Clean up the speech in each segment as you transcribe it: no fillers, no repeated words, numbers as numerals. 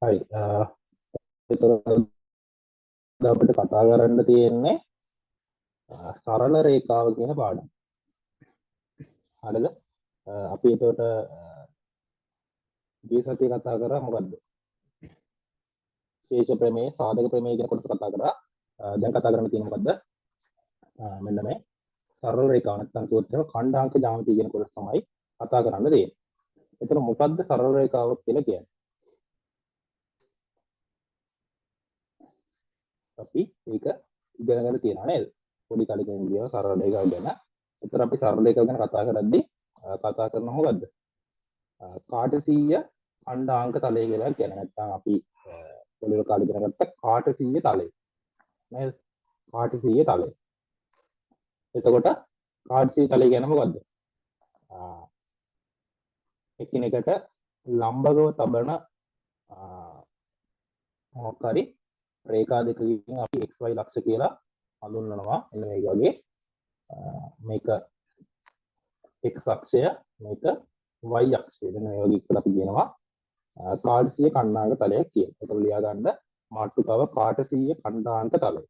හරි. එතකොට අපිට කතා කරන්න තියෙන්නේ සරල රේඛාව කියන පාඩම. හරිද? අපි එතකොට ගිය සතියේ කතා කරා මොකද්ද? ශේෂ ප්‍රමේය, සාධක ප්‍රමේය කියන කොටස කතා කරා. දැන් කතා කරන්න තියෙන්නේ මොකද්ද? මෙන්න මේ සරල රේඛාව නැත්නම් කිව්වොත් එහෙම ඛණ්ඩාංක ජ්‍යාමිතිය කියන කොටස තමයි කතා කරන්න තියෙන්නේ. එතන මොකද්ද සරල රේඛාව කියලා කියන්නේ? අපි ඒක ඉගෙන ගන්න තියෙනවා නේද? පොඩි කාලේ ඉඳන් ගියා සරල රේඛාව ගැන. එතන අපි සරල රේඛාව ගැන කතා කරද්දී කතා කරන මොකද්ද? කාටසීය ඛණ්ඩාංක තලය කියලා කියන්නේ. නැත්නම් අපි පොඩි කාලේ ඉගෙන ගත්ත කාටසීය තලය. නේද? කාටසීය තලය. එතකොට කාටසීය තලය කියන්නේ මොකද්ද? එකිනෙකට ලම්බකව තබන මොකක් හරි රේඛා දෙකකින් අපි xy ලක්ෂ කියලා හඳුන්වනවා. එන්න මේක වගේ මේක x අක්ෂය මේක y අක්ෂය. මෙන්න මේ වගේ කියලා අපි කියනවා කාටසීය ඛණ්ඩාංක තලයක් කියලා. ඒතකොට ලියා ගන්න මාතෘකාව කාටසීය ඛණ්ඩාංක තලය.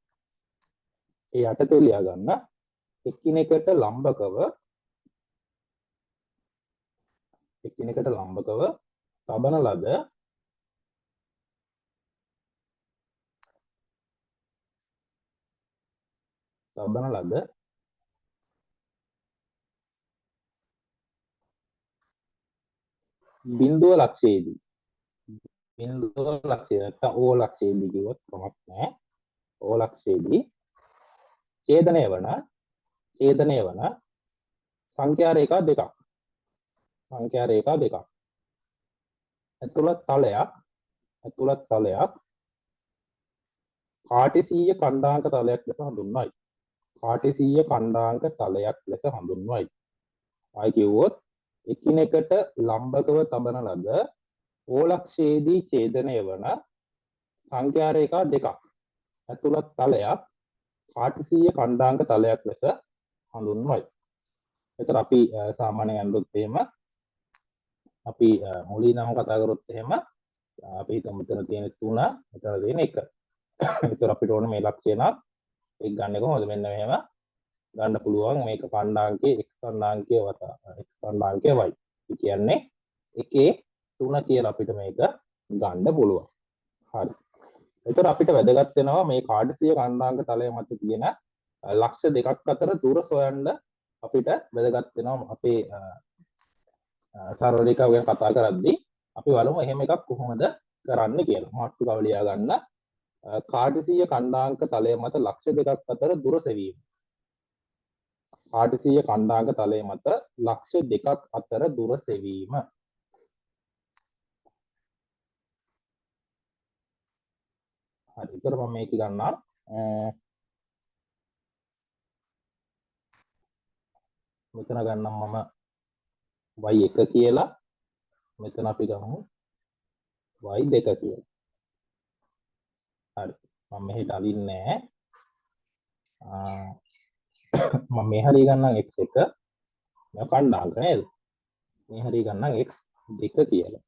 ඒ යටතේ ලියා ගන්න එකිනෙකට ලම්බකව තබන ලද බිඳුව ලක්ෂයේදී, බිඳුව ලක්ෂය නැත්නම් ඕ ලක්ෂයේදී කිව්වොත් කමක් නැහැ. ඕ ලක්ෂයේදී ඡේදනය වන සංඛ්‍යා රේඛා දෙකක්, සංඛ්‍යා රේඛා දෙකක් ඇතුළත් තලයක් කාටීසීය ඛණ්ඩාංක තලයක් ලෙස හඳුන්වයි. කාටීසීය ඛණ්ඩාංක තලයක් ලෙස හඳුන්වයි. ආයි කිව්වොත් එකිනෙකට ලම්බකව තබන ලද ඕලක්ෂයේදී ඡේදනය වන සංඛ්‍යා රේඛා දෙකක් ඇතුළත් තලයක් කාටීසීය ඛණ්ඩාංක තලයක් ලෙස හඳුන්වයි. එතකොට අපි සාමාන්‍යයෙන් අඳුත් එහෙම අපි මුලින්ම කතා කරොත් එහෙම අපි හිතමු මෙතන තියෙන 3 මෙතන තියෙන 1. එතකොට අපිට ඕන මේ ලක්ෂය නම් ඒක ගන්න කොහොමද? මෙන්න මෙහෙම ගන්න පුළුවන්. මේක ඛණ්ඩාංකයේ x ඛණ්ඩාංකය වතා x ඛණ්ඩාංකය y. ඒ කියන්නේ 1 3 කියලා අපිට මේක ගන්න පුළුවන්. හරි. එතකොට අපිට වැදගත් වෙනවා මේ කාටීසීය ඛණ්ඩාංක තලය මත තියෙන ලක්ෂ දෙකක් අතර දුර සොයන්න අපිට වැදගත් වෙනවා. අපේ සරල රේඛාව ගැන කතා කරද්දී අපි බලමු එහෙම එකක් කොහොමද කරන්න කියලා. මාතෘකාව ලියා ගන්න. කාටීසීය ඛණ්ඩාංක තලය මත ලක්ෂ දෙකක් අතර දුර සෙවීම. කාටීසීය ඛණ්ඩාංක තලය මත ලක්ෂ දෙකක් අතර දුර සෙවීම. හරි. ඒතර මම මේක ගන්නම්. මෙතන ගන්නම් මම y1 කියලා. මෙතන අපි ගමු y2 කියලා. හරි. මම මෙහෙට අඳින්නේ නැහැ. මම මේ හරිය ගන්නම් x1. මේ ඛණ්ඩාංක නේද? මේ හරිය ගන්නම් x2 කියලා.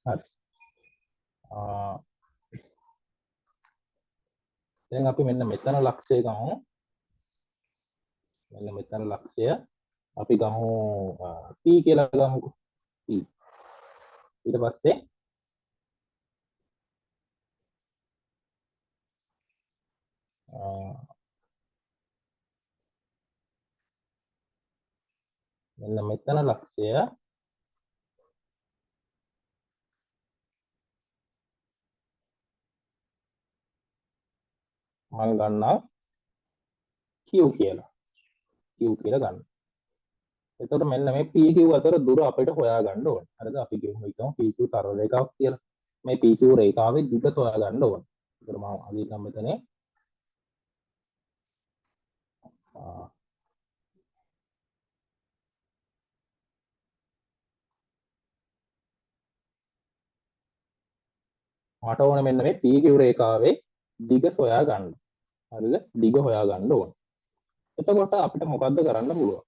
හරි. දැන් අපි මෙන්න මෙතන ලක්ෂය ගමු. මෙන්න මෙතන ලක්ෂය අපි ගමු p කියලා ගමුකෝ. p. ඊට පස්සේ මෙන්න මෙතන ලක්ෂය මම ගන්නවා q කියලා. q කියලා ගන්න. එතකොට මෙන්න මේ PQ අතර දුර අපිට හොයා ගන්න ඕනේ. හරිද? අපි කියමු හිතමු PQ සරල රේඛාවක් කියලා. මේ PQ රේඛාවේ දිග සොයා ගන්න ඕනේ. එතකොට මම අදින්නම් මෙතන මට ඕනේ මෙන්න මේ PQ රේඛාවේ දිග සොයා ගන්න. හරිද? දිග හොයා ගන්න ඕනේ. එතකොට අපිට මොකද්ද කරන්න පුළුවන්?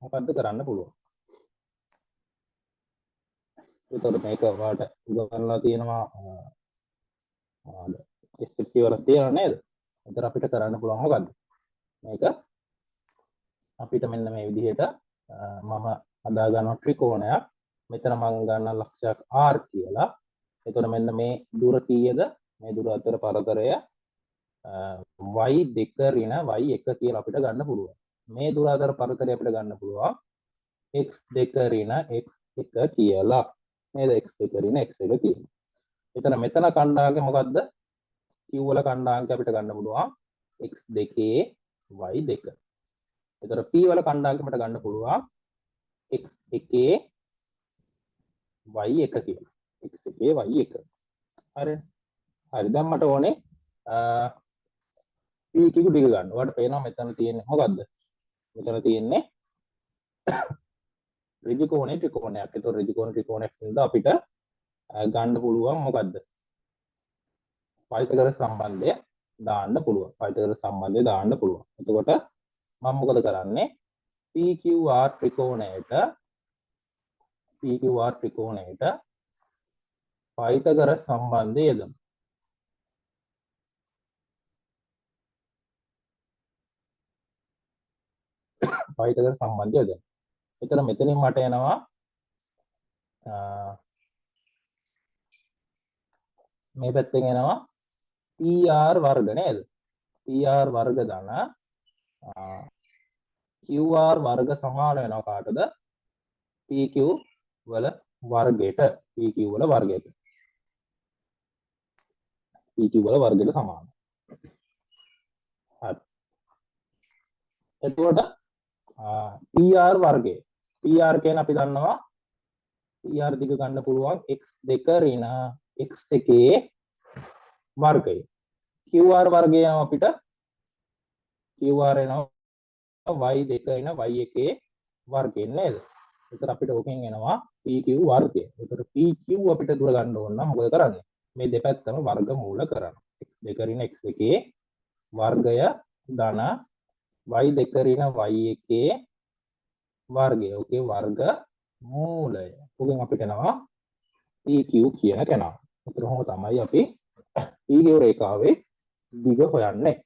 මොකද්ද කරන්න පුළුවන්? එතකොට මේක ඔයාලට උගන්වලා තියෙනවා මොනවද? SFP වල තියෙනව නේද? එතකොට අපිට කරන්න පුළුවන් මොකද්ද? මේක අපිට මෙන්න මේ විදිහට මම හදා ගන්නවා ත්‍රිකෝණයක්. මෙතන මම ගන්න ලක්ෂයක් R කියලා. එතකොට මෙන්න මේ දුර කීයද? මේ දුර අතර පරතරය y2 ඍණ y1 කියලා අපිට ගන්න පුළුවන්. මේ දුර අතර පරතරය අපිට ගන්න පුළුවන් x2 ඍණ x1 කියලා. නේද? x2 ඍණ x1 කියලා. එතන මෙතන කණ්ඩායම මොකද්ද? Q වල කණ්ඩායම අපිට ගන්න පුළුවන් x2 y2. එතකොට P වල කණ්ඩායම අපිට ගන්න පුළුවන් x1 y1 කියලා. x1 y1. හරි. හරි. දැන් මට ඕනේ PQ දිග ගන්න. ඔයාලට පේනවා මෙතන තියෙන්නේ මොකද්ද? මෙතන තියෙන්නේ ඍජු කෝණේ ත්‍රිකෝණයක්. ඒතකොට ඍජු කෝණ ත්‍රිකෝණයක් හින්දා අපිට ගන්න පුළුවන් මොකද්ද? පයිතගරස් සම්බන්ධය දාන්න පුළුවන්. පයිතගරස් සම්බන්ධය දාන්න පුළුවන්. එතකොට මම මොකද කරන්නේ? PQR ත්‍රිකෝණයට PQR ත්‍රිකෝණයට පයිතගරස් සම්බන්ධය යොදමු. පයිතගරස් සම්බන්ධය යොදමු. එතන මෙතනින් මට එනවා මේ පැත්තෙන් එනවා PR වර්ග නේද? PR වර්ග ධන QR වර්ග සමාන වෙනවා කාටද? PQ වල වර්ගයට. PQ වල වර්ගයට. PQ වල වර්ගයට සමානයි. හරි. එතකොට PR වර්ගය. PR කියන්නේ අපි දන්නවා PR දිග ගන්න පුළුවන් x2 ඍණ x1 වර්ගය. QR වර්ගය යනවා අපිට QR එනවා y2 ඍණ y1 වර්ගය නේද? ඒතර අපිට ඕකෙන් එනවා PQ වර්ගය. ඒතර PQ අපිට දුර ගන්න ඕන නම් මොකද කරන්නේ? මේ දෙපැත්තම වර්ග මූල කරනවා. x2 ඍණ x1 වර්ගය ධන y2 ඍණ y1 වර්ගය. ඕකේ වර්ග මූලය. ඕකෙන් අපිට එනවා PQ කියන කෙනා. ඒතර ඔහොම තමයි අපි PQ රේඛාවේ දිග හොයන්නේ.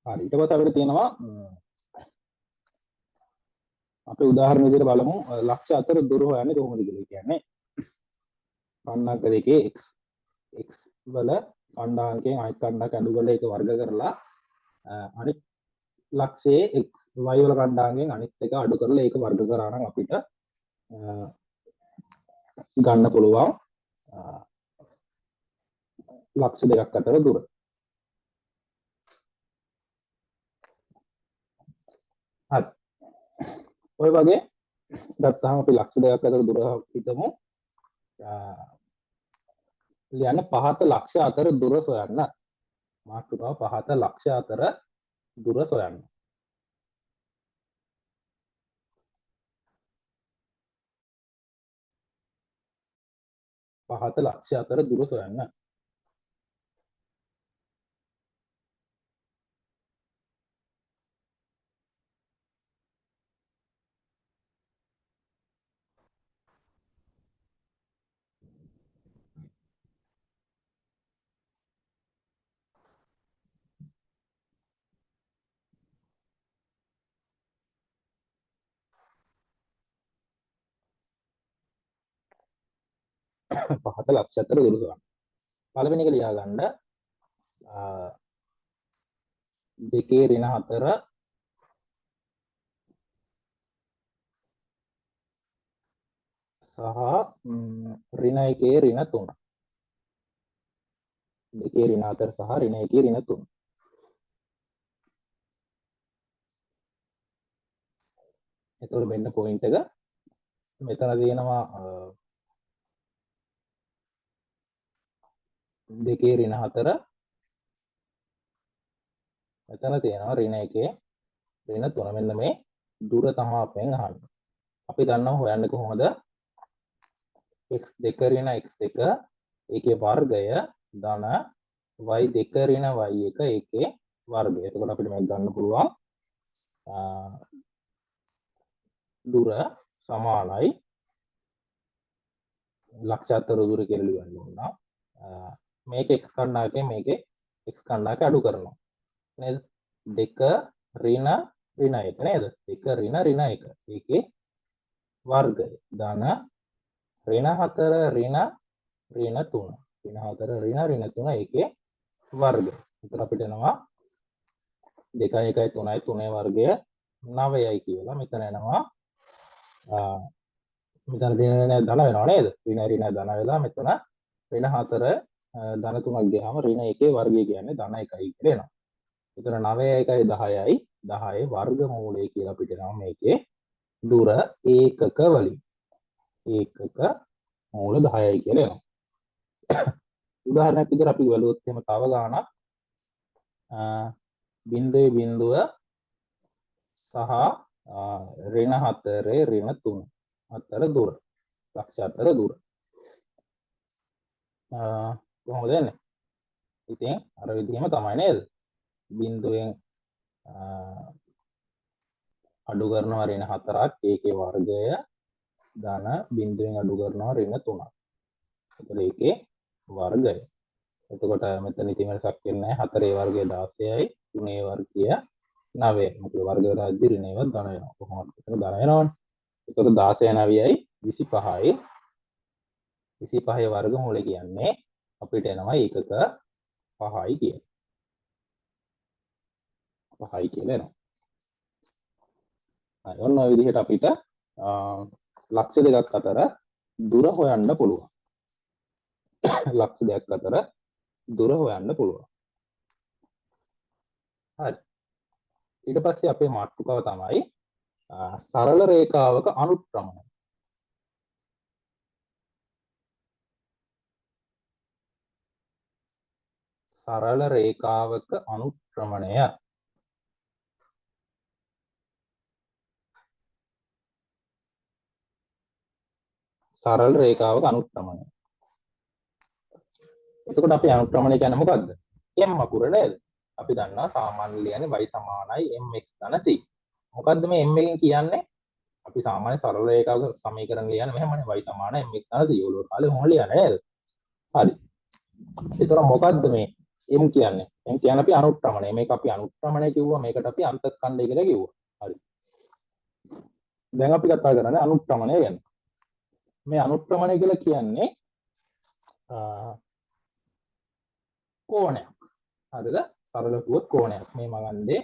හරි. ඊට පස්සේ අපිට තියෙනවා අපි උදාහරණ විදිහට බලමු ලක්ෂ අතර දුර හොයන්නේ කොහොමද කියලා. ඒ කියන්නේ කණ්ණාක දෙකේ x x වල කණ්ඩායමකින් අනිත් කණ්ඩායම අඩු කරලා ඒක වර්ග කරලා අනිත් ලක්ෂයේ x y වල කණ්ඩායමෙන් අනිත් එක අඩු කරලා ඒක වර්ග කරා නම් අපිට ගන්න පුළුවන් ලක්ෂ දෙකක් අතර දුර. හරි. ඔය වගේ ගත්තාම අපි ලක්ෂ දෙකක් අතර දුර හිතමු. ලියන්න පහත ලක්ෂ අතර දුර සොයන්න. මාතෘකාව පහත ලක්ෂ අතර දුර සොයන්න. පහත ලක්ෂ අතර දුර සොයන්න. පහත ලක්ෂ අතර දුර සොයන්න. පළවෙනි එක ලියා ගන්න. දෙකේ ඍණ 4 සහ ඍණ එකේ ඍණ 3. දෙකේ ඍණ 4 සහ ඍණ එකේ ඍණ 3. එතකොට මෙන්න පොයින්ට් එක මෙතන තියෙනවා දෙකේ ඍණ 4 මෙතන තියෙනවා ඍණ 1 ඍණ 3. මෙන්න මේ දුර තමයි අපෙන් අහන්නේ. අපි දන්නවා හොයන්නේ කොහොමද? x2 ඍණ x1 ඒකේ වර්ගය ධන y2 ඍණ y1 ඒකේ වර්ගය. එතකොට අපිට මේක ගන්න පුළුවන් දුර සමානයි ලක්ෂ අතර දුර කියලා ලියන්න ඕන. මේක x කණ්ණායකෙන් මේකේ x කණ්ණායක අඩු කරනවා නේද? 2 ඍණ ඍණ 1 නේද? 2 ඍණ ඍණ 1 ඒකේ වර්ගය ධන ඍණ 4 ඍණ ඍණ 3 ඍණ 4 ඍණ ඍණ 3 ඒකේ වර්ගය. එතකොට අපිට එනවා 2 1 3 3 වර්ගය 9යි කියලා. මෙතන එනවා මෙතන තියෙන ධන වෙනවා නේද? ඍණ ඍණ ධන වෙලා මෙතන ඍණ 4 ධන 3ක් ගියාම ඍණ 1 වර්ගය කියන්නේ ධන 1යි කියලා එනවා. එතන 9 1 10යි 10 වර්ග මූලය කියලා අපිට එනවා මේකේ දුර ඒකක වලින්. ඒකක මූල 10යි කියලා එනවා. උදාහරණයක් විදිහට අපි බැලුවොත් එහෙම තව ගාණක් බිංදුවේ බිංදුව සහ ඍණ 4 ඍණ 3 අතර දුර, ලක්ෂ අතර දුර කොහොමද එන්නේ? ඉතින් අර විදිහම තමයි නේද? බිංදුවෙන් අඩු කරනවා ඍණ 4ක් ඒකේ වර්ගය ධන බිංදුවෙන් අඩු කරනවා ඍණ 3ක්. එතකොට ඒකේ වර්ගය. එතකොට මෙතන ඉතින් වෙනසක් වෙන්නේ නැහැ. 4 වර්ගය 16යි 3 වර්ගය 9යි. මොකද වර්ග වෙලාද්දි ඍණ ඒවත් ධන වෙනවා. කොහොමද එතන ධන වෙනවනේ. එතකොට 16 9යි 25යි. 25 වර්ගමූලය කියන්නේ අපිට එනවා ඒකක 5යි කියලා. 5යි කියලා එනවා. හරි, ඔන්න ඔය විදිහට අපිට ලක්ෂ දෙකක් අතර දුර හොයන්න පුළුවන්. ලක්ෂ දෙකක් අතර දුර හොයන්න පුළුවන්. හරි. ඊට පස්සේ අපේ මාතෘකාව තමයි සරල රේඛාවක අනුක්‍රමණය. සරල රේඛාවක අනුක්‍රමණය. සරල රේඛාවක අනුක්‍රමණය. එතකොට අපි අනුක්‍රමණය කියන්නේ මොකද්ද? m අකුර නේද? අපි දන්නවා සාමාන්‍ය ලියන්නේ y සමානයි mx ධන c. මොකද්ද මේ m එකෙන් කියන්නේ? අපි සාමාන්‍ය සරල රේඛාවක සමීකරණ ලියන්නේ මෙහෙමනේ, y සමානයි mx ධන c. ඔළුව කාලේ කොහොම ලියන්නේ නේද? හරි. එතකොට මොකද්ද මේ m කියන්නේ? m කියන්නේ අපි අනුක්‍රමණය. මේක අපි අනුක්‍රමණය කිව්වා, මේකට අපි අන්තඛණ්ඩය කියලා කිව්වා. හරි. දැන් අපි කතා කරන්නේ අනුක්‍රමණය ගැන. මේ අනුක්‍රමණය කියලා කියන්නේ කෝණයක්. හරිද? සරල කිව්වොත් කෝණයක්. මේ මම අන්දේ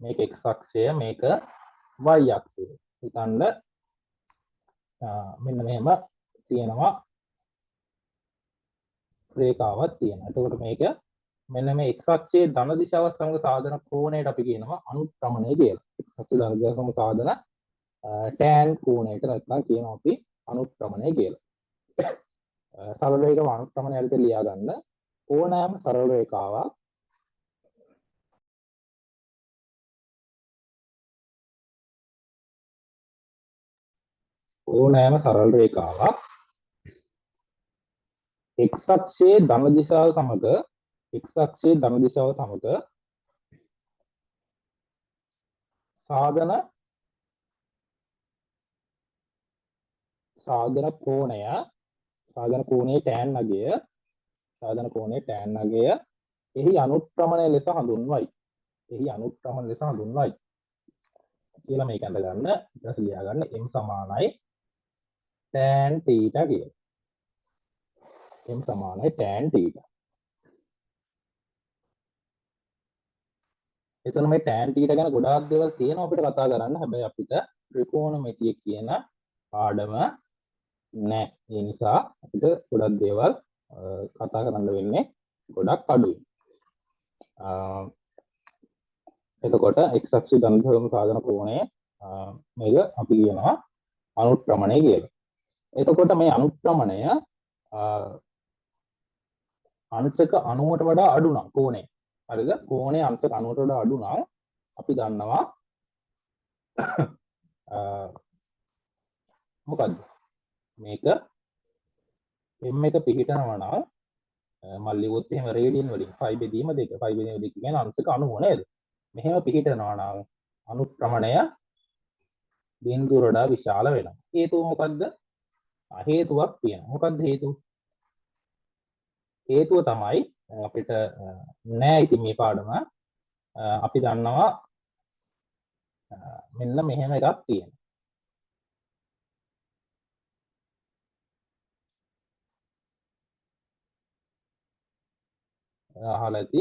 මේක x අක්ෂය, මේක y අක්ෂය. හිතන්න මෙන්න මෙහෙම තියෙනවා රේඛාවක් තියෙනවා. එතකොට මේක මෙන්න මේ x අක්ෂයේ ධන දිශාව සමග සාධන කෝණයට අපි කියනවා අනුක්‍රමණය කියලා. x අක්ෂයේ ධන දිශාව සමග සාධන tan කෝණයට නැත්නම් කියනවා අපි අනුක්‍රමණය කියලා. සරල රේඛාව අනුක්‍රමණය හරියට ලියා ගන්න. ඕනෑම සරල රේඛාවක් ඕනෑම සරල රේඛාවක් x අක්ෂයේ ධන දිශාව සමග x අක්ෂයේ ධන දිශාව සමග සාධන සාධන කෝණය සාධන කෝණයේ tan අගය සාධන කෝණයේ tan අගය එහි අනුක්‍රමණය ලෙස හඳුන්වයි. එහි අනුක්‍රමණය ලෙස හඳුන්වයි කියලා මේක අඳ ගන්න. ඊට පස්සේ ලියා ගන්න m සමානයි tan θ කියලා. m සමානයි tan θ. එතන මේ tan θ ගැන ගොඩාක් දේවල් තියෙනවා අපිට කතා කරන්න. හැබැයි අපිට ත්‍රිකෝණමිතිය කියන පාඩම නෑ. ඒ නිසා අපිට ගොඩක් දේවල් කතා කරන්න වෙන්නේ ගොඩක් අඩුයි. එතකොට x අක්ෂය ධන දිශාවම සාධන කෝණය මේක අපි කියනවා අනුක්‍රමණය කියලා. එතකොට මේ අනුක්‍රමණය අංශක 90ට වඩා අඩු නම් කෝණය. හරිද? කෝණය අංශක 90ට වඩා අඩු නම් අපි දන්නවා මොකද්ද? මේක m එක පිහිටනවා නම් මම ලිව්වොත් එහෙම රේඩියන් වලින් 5 බෙදීම 2 5 බෙදීම 2 කියන්නේ අංශක 90 නේද? මෙහෙම පිහිටනවා නම් අනුක්‍රමණය බිඳුවට වඩා විශාල වෙනවා. හේතුව මොකද්ද? හේතුවක් තියෙනවා. මොකද්ද හේතුව? හේතුව තමයි අපිට නෑ ඉතින් මේ පාඩම අපි දන්නවා මෙන්න මෙහෙම එකක් තියෙනවා. අහලා ඇති.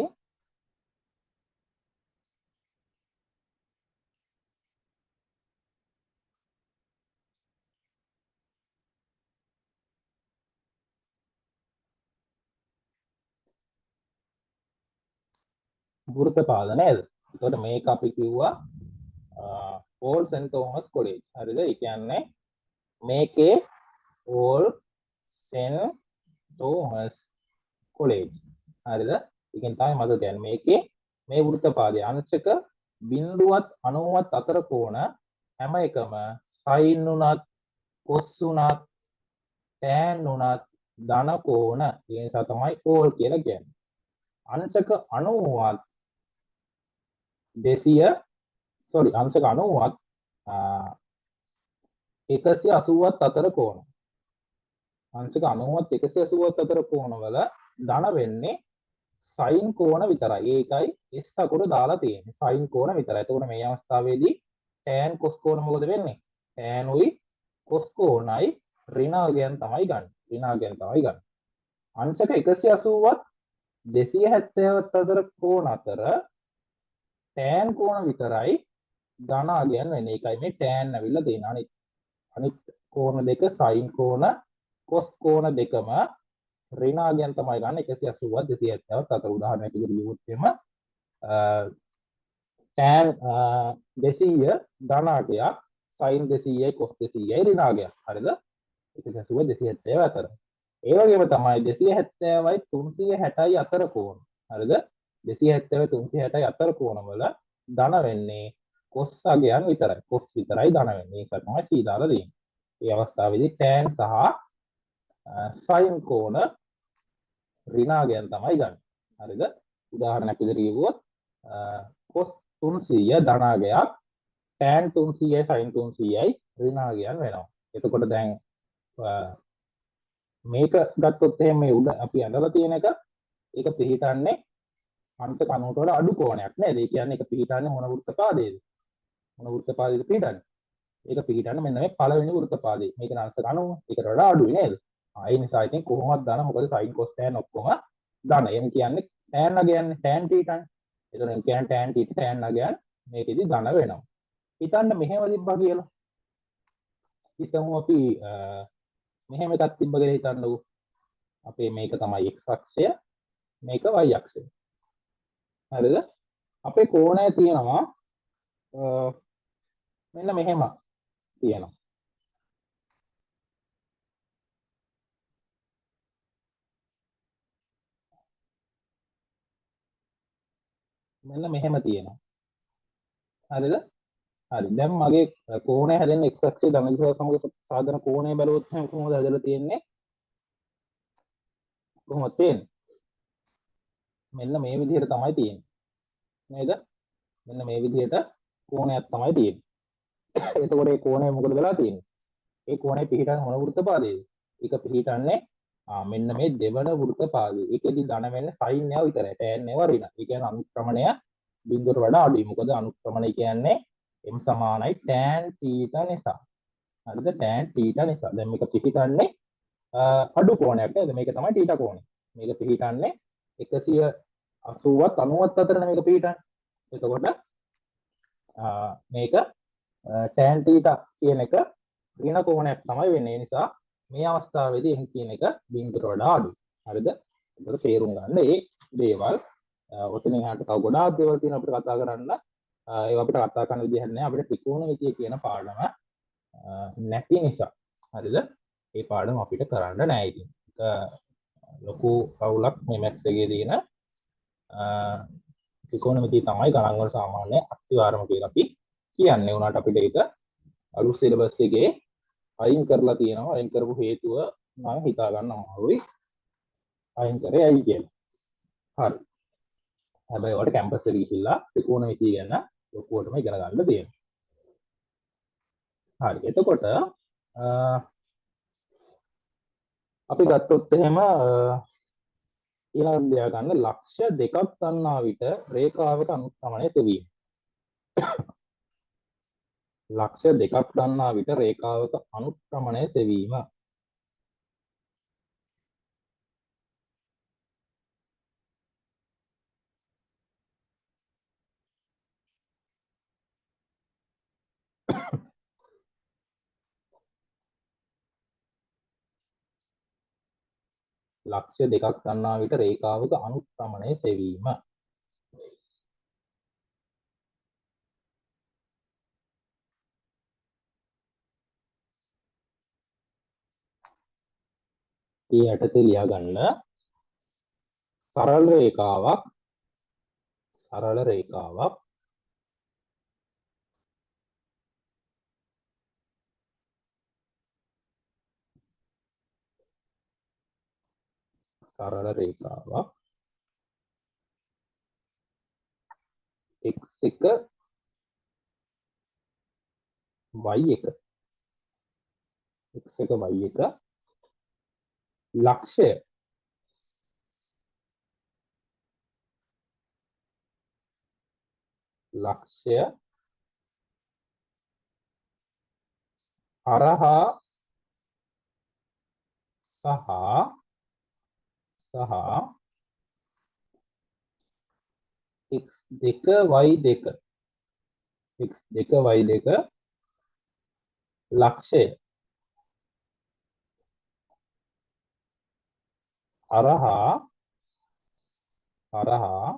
වෘත්තපාද නේද? එතකොට මේක අපි කිව්වා ඕල් සෙන්ට් තෝමස් කොලෙජ්. හරිද? ඒ කියන්නේ මේකේ ඕල් සෙන්ට් තෝමස් කොලෙජ්. හරිද? ඒකෙන් තමයි මතක තියන්නේ. මේකේ මේ වෘත්තපාදයේ අංශක බිඳුවත් 90ත් අතර කෝණ හැම එකම සයින් උනත් කොස් උනත් ටෑන් උනත් ධන කෝණ. ඒ නිසා තමයි ඕල් කියලා කියන්නේ. අංශක 90ත් 200 සෝරි අංශක 90ත් 180ත් අතර කෝණ. අංශක 90ත් 180ත් අතර කෝණවල ධන වෙන්නේ සයින් කෝණ විතරයි. ඒකයි S අකුර දාලා තියෙන්නේ. සයින් කෝණ විතරයි. එතකොට මේ අවස්ථාවේදී tan cos කෝණ මොකද වෙන්නේ? tan උයි cos කෝණයි ඍණාගයන් තමයි ගන්න. ඍණාගයන් තමයි ගන්න. අංශක 180ත් 270ත් අතර කෝණ අතර tan කෝණ විතරයි ධන අගයන් වෙන්නේ. ඒකයි මේ tan ඇවිල්ලා තියෙන්නේ. අනිත් අනිත් කෝණ දෙක සයින් කෝණ cos කෝණ දෙකම ඍණ අගයන් තමයි ගන්න 180ත් 270ත් අතර. උදාහරණයක් විදිහට ලියුවොත් එහෙම tan 200 ධන අගයක් sin 200යි cos 200යි ඍණ අගයක්. හරිද? 180 270 අතර. ඒ වගේම තමයි 270යි 360යි අතර කෝණ. හරිද? 270යි 360යි අතර කෝණවල ධන වෙන්නේ cos අගයන් විතරයි. cos විතරයි ධන වෙන්නේ. ඒ නිසා තමයි C දාලා තියෙන්නේ. මේ අවස්ථාවේදී tan සහ sin කෝණ ඍණ අගයන් තමයි ගන්න. හරිද? උදාහරණයක් විදිහට කිව්වොත් cos 300 ධන අගයක් tan 300යි sin 300යි ඍණ අගයන් වෙනවා. එතකොට දැන් මේක ගත්තොත් එහෙම මේ උඩ අපි ඇඳලා තියෙන එක ඒක පිහිටන්නේ අංශක 90ට වඩා අඩු කෝණයක් නේද? ඒ කියන්නේ ඒක පිහිටන්නේ මොන වෘත්තපාදයේද? මොන වෘත්තපාදයේද පිහිටන්නේ? ඒක පිහිටන්නේ මෙන්න මේ පළවෙනි වෘත්තපාදයේ. මේක අංශක 90 ඒකට වඩා අඩුයි නේද? ඒ නිසා ඉතින් කොහොමවත් ධන, මොකද sin cos tan ඔක්කොම ධන. එහෙම කියන්නේ tan අගයන්නේ tan θ නේ. එතකොට ඒ කියන්නේ tan θ tan අගයන් මේකෙදි ධන වෙනවා. හිතන්න මෙහෙම තිබ්බා කියලා. හිතමු අපි මෙහෙම එකක් තිබ්බ කියලා හිතන්නකෝ. අපේ මේක තමයි x අක්ෂය, මේක y අක්ෂය. හරිද? අපේ කෝණය තියෙනවා මෙන්න මෙහෙම තියෙනවා. මෙන්න මෙහෙම තියෙනවා. හරිද? හරි. දැන් මගේ කෝණය හැදෙන්නේ x අක්ෂයේ ධන දිශාව සමග සාධන කෝණය බලුවොත් එහෙනම් කොහොමද හැදලා තියෙන්නේ? කොහොමද තියෙන්නේ? මෙන්න මේ විදිහට තමයි තියෙන්නේ. නේද? මෙන්න මේ විදිහට කෝණයක් තමයි තියෙන්නේ. එතකොට මේ කෝණය මොකද වෙලා තියෙන්නේ? ඒ කෝණය පිහිටන්නේ මොන වෘත්තපාදයේද? ඒක පිහිටන්නේ මෙන්න මේ දෙවන වෘත්තපාදයේ. ඒකෙදි ධන වෙන්නේ sin ඒවා විතරයි. tan ඒවා ඍණ. ඒ කියන්නේ අනුක්‍රමණය බිඳුවට වඩා අඩුයි. මොකද අනුක්‍රමණය කියන්නේ m සමානයි tan θ නිසා. හරිද? tan θ නිසා. දැන් මේක පිහිටන්නේ අඩු කෝණයක් නේද? මේක තමයි θ කෝණය. මේක පිහිටන්නේ 180ත් 90ත් අතරනේ මේක පිහිටන්නේ. එතකොට මේක tan θ කියන එක ඍණ කෝණයක් තමයි වෙන්නේ. ඒ නිසා මේ අවස්ථාවේදී m කියන එක බිඳුවට වඩා අඩුයි. හරිද? ඒකට තේරුම් ගන්න මේ දේවල්. ඔතනින් එහාට තව ගොඩාක් දේවල් තියෙනවා අපිට කතා කරන්න. ඒවා අපිට කතා කරන්න විදිහක් නෑ. අපිට ත්‍රිකෝණමිතිය කියන පාඩම නැති නිසා. හරිද? මේ පාඩම අපිට කරන්න නෑ ඉතින්. ඒක ලොකු අවුලක් මේ මැත්ස් එකේ තියෙන ත්‍රිකෝණමිතිය තමයි ගණන් වල සාමාන්‍ය අත්විවරම කියලා අපි කියන්නේ. උනාට අපිට ඒක අලුත් සිලබස් එකේ අයින් කරලා තියෙනවා. අයින් කරපු හේතුව මම හිතා ගන්න අමාරුයි. අයින් කරේ ඇයි කියලා. හරි. හැබැයි ඔයාලට කැම්පස් එකට ගිහිල්ලා ත්‍රිකෝණමිතිය ගැන ලොකුවටම ඉගෙන ගන්න තියෙනවා. හරි. එතකොට අපි ගත්තොත් එහෙම ඊළඟට ලියා ගන්න ලක්ෂ්‍ය දෙකක් ගන්නා විට රේඛාවක අනුක්‍රමණය සෙවීම. ලක්ෂ්‍ය දෙකක් ගන්නා විට රේඛාවක අනුක්‍රමණය සෙවීම. ලක්ෂ්‍ය දෙකක් ගන්නා විට රේඛාවක අනුක්‍රමණය සෙවීම. ඒ යටතේ ලියා ගන්න සරල රේඛාවක්, සරල රේඛාවක් සරල රේඛාවක් x1 y1 x1 y1 ලක්ෂ්‍ය ලක්ෂ්‍ය හරහා සහ සහ x2 y2 x2 y2 ලක්ෂ්‍ය හරහා හරහා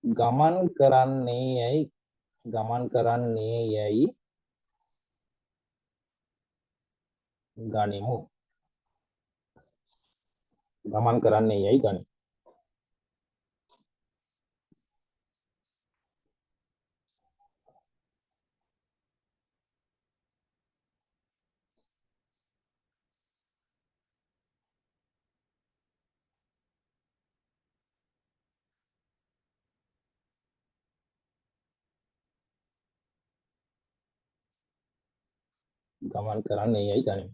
ගමන් කරන්නේ යයි ගමන් කරන්නේ යයි ගනිමු. ගමන් කරන්නේ යයි ගනිමු. ගමන් කරන්නේ යයි ගනිමු.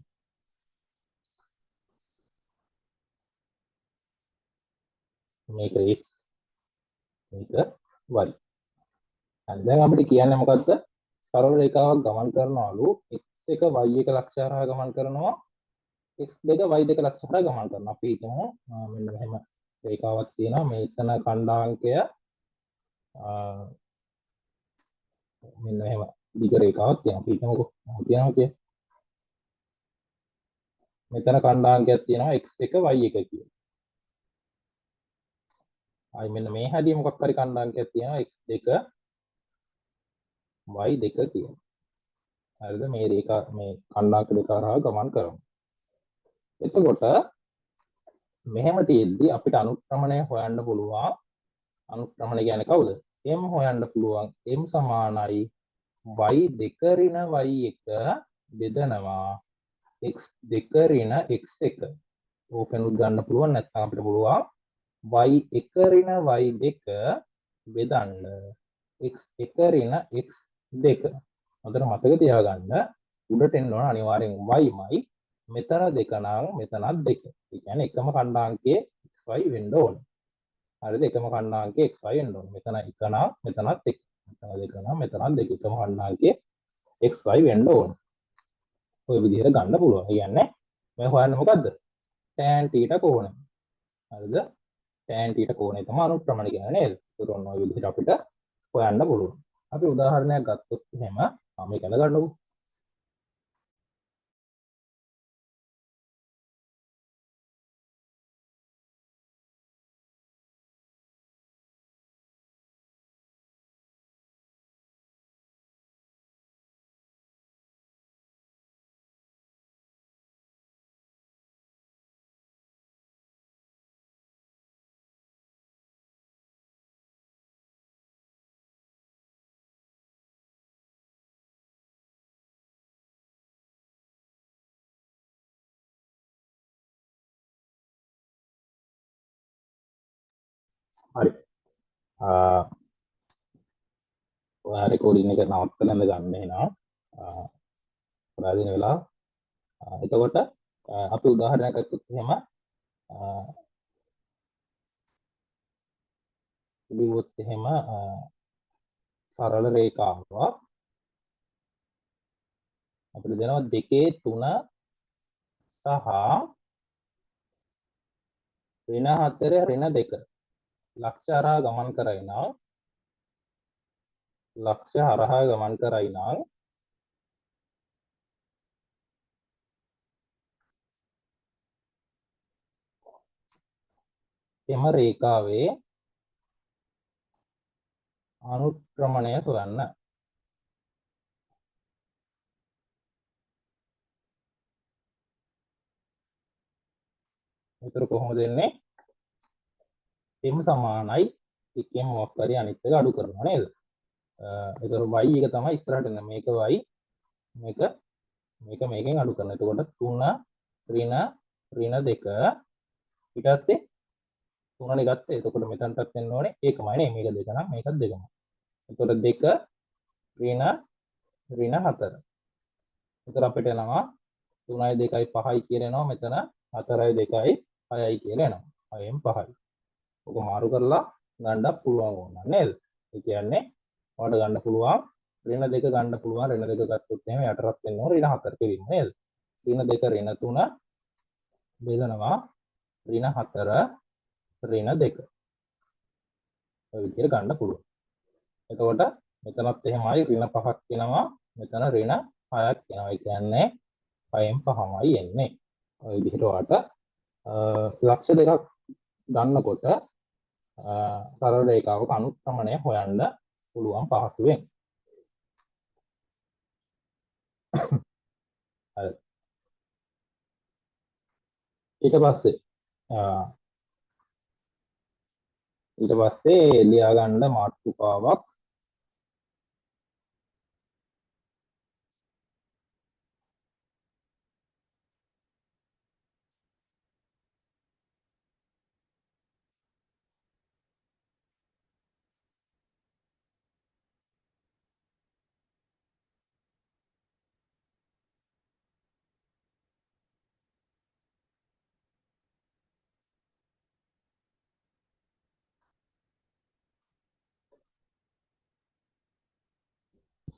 මේක x මේක y. හරි, දැන් අපිට කියන්නේ මොකද්ද? සරල රේඛාවක් ගමන් කරනවලු x1 y1 ලක්ෂ්‍ය හරහා ගමන් කරනවා, x2 y2 ලක්ෂ්‍ය හරහා ගමන් කරනවා. අපි හිතමු මෙන්න මෙහෙම රේඛාවක් තියෙනවා. මේතන ඛණ්ඩාංකය මෙන්න මෙහෙම දිග රේඛාවක් තියෙනවා. අපි හිතමුකෝ තියෙනවා කියලා. මෙතන ඛණ්ඩාංකයක් තියෙනවා x1 y1 කියලා. ආයි මෙන්න මේ හැදිය මොකක් හරි ඛණ්ඩාංකයක් තියෙනවා x2 y2 කියලා. හරිද? මේ රේඛා මේ ඛණ්ඩාංක දෙක හරහා ගමන් කරනවා. එතකොට මෙහෙම තියෙද්දි අපිට අනුක්‍රමණය හොයන්න පුළුවන්. අනුක්‍රමණය කියන්නේ කවුද? m හොයන්න පුළුවන්. m සමානයි y2 ඍණ y1 බෙදනවා x2 ඍණ x1. ඕකෙනුත් ගන්න පුළුවන්. නැත්නම් අපිට පුළුවන් y1 ඍණ y2 බෙදන්න x1 ඍණ x2. හොඳට මතක තියාගන්න උඩට එන්න ඕන අනිවාර්යෙන් y මයි. මෙතන දෙක නම් මෙතනත් දෙක. ඒ කියන්නේ එකම ඛණ්ඩාංකයේ xy වෙන්න ඕන. හරිද? එකම ඛණ්ඩාංකයේ xy වෙන්න ඕන. මෙතන එක නම් මෙතනත් එක. මෙතන දෙක නම් මෙතනත් දෙක. එකම ඛණ්ඩාංකයේ xy වෙන්න ඕන. ඔය විදිහට ගන්න පුළුවන්. ඒ කියන්නේ මේ හොයන්නේ මොකද්ද? tan θ කෝණය. හරිද? tan θ කෝණය තමයි අනුක්‍රමණ කියන්නේ නේද? ඒකට ඔන්න ඔය විදිහට අපිට හොයන්න පුළුවන්. අපි උදාහරණයක් ගත්තොත් එහෙම මේක අඳ ගන්නකො. හරි. ඔයා රෙකෝඩින් එක නවත්තලා ඉඳ ගන්න එනවා. ප්‍රාදීන වෙලාව. එතකොට අපි උදාහරණයක් ගත්තොත් එහෙම ලිව්වොත් එහෙම සරල රේඛාවක් අපිට දෙනවා 2 3 සහ ඍණ 4 ඍණ 2 ලක්ෂ්‍ය හරහා ගමන් කරයි නම් ලක්ෂ්‍ය හරහා ගමන් කරයි නම් එම රේඛාවේ අනුක්‍රමණය සොයන්න. උත්තර කොහොමද එන්නේ? m සමානයි එකෙන් මොකක් හරි අනිත් එක අඩු කරනවා නේද? ඒතර y එක තමයි ඉස්සරහට එන්නේ. මේක y මේක මේක මේකෙන් අඩු කරනවා. එතකොට 3 ඍණ ඍණ 2 ඊට පස්සේ 3නේ ගත්තේ. එතකොට මෙතනටත් එන්න ඕනේ ඒකමයි නේ. මේක 2 නම් මේකත් 2මයි. එතකොට 2 ඍණ ඍණ 4. එතකොට අපිට එනවා 3යි 2යි 5යි කියලා එනවා. මෙතන 4යි 2යි 6යි කියලා එනවා. 6න් 5යි. ඔක මාරු කරලා ගන්නත් පුළුවන් වුණා නේද? ඒ කියන්නේ ඔයාලට ගන්න පුළුවන් ඍණ 2 ගන්න පුළුවන්. ඍණ 2 ගත්තොත් එහෙම යටටත් වෙන්න ඕන ඍණ 4 කෙලින්ම නේද? ඍණ 2 ඍණ 3 බෙදනවා ඍණ 4 ඍණ 2. ඔය විදිහට ගන්න පුළුවන්. එතකොට මෙතනත් එහෙමයි ඍණ 5ක් එනවා. මෙතන ඍණ 6ක් එනවා. ඒ කියන්නේ 6න් 5මයි එන්නේ. ඔය විදිහට ඔයාලට ලක්ෂ දෙකක් ගන්නකොට සරල රේඛාවක අනුක්‍රමණය හොයන්න පුළුවන් පහසුවෙන්. හරි. ඊට පස්සේ ලියා ගන්න මාතෘකාවක්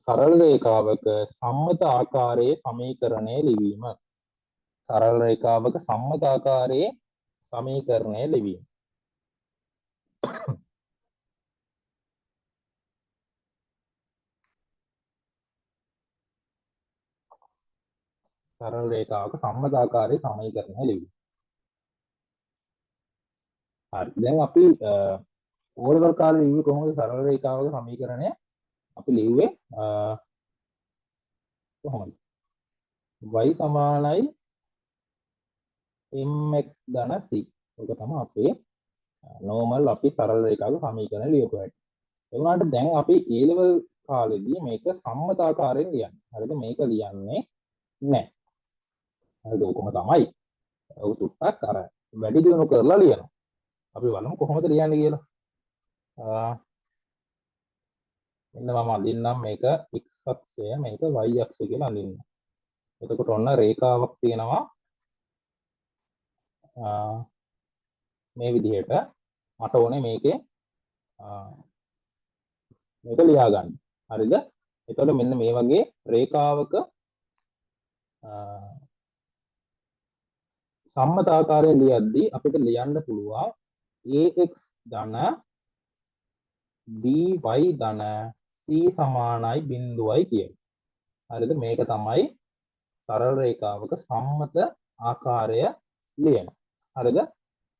සරල රේඛාවක සම්මත ආකාරයේ සමීකරණය ලිවීම. සරල රේඛාවක සම්මත ආකාරයේ සමීකරණය ලිවීම. සරල රේඛාවක සම්මත ආකාරයේ සමීකරණය ලිවීම. හරි. දැන් අපි ඕලෙවල් කාලේ ලිව්වේ කොහොමද සරල රේඛාවක සමීකරණය? අපි ලිව්වේ කොහොමද? y සමානයි mx ධන c. ඔක තමයි අපේ නෝමල් අපි සරල රේඛාවක සමීකරණය ලියපු හැටි. ඒ වුණාට දැන් අපි A level කාලෙදී මේක සම්මත ආකාරයෙන් ලියන්නේ. හරිද? මේක ලියන්නේ නැහැ. හරිද? ඔකම තමයි. ඔක චුට්ටක් අර වැඩි දියුණු කරලා ලියනවා. අපි බලමු කොහොමද ලියන්නේ කියලා. මෙන්න මම අඳින්නම් මේක x අක්ෂය මේක y අක්ෂය කියලා අඳින්න. එතකොට ඔන්න රේඛාවක් තියෙනවා මේ විදිහට. මට ඕනේ මේකේ මේක ලියා ගන්න. හරිද? එතකොට මෙන්න මේ වගේ රේඛාවක සම්මත ආකාරයෙන් ලියද්දී අපිට ලියන්න පුළුවන් ax ධන dy ධන c සමානයි බිංදුවයි කියලා. හරිද? මේක තමයි සරල රේඛාවක සම්මත ආකාරය ලියන. හරිද?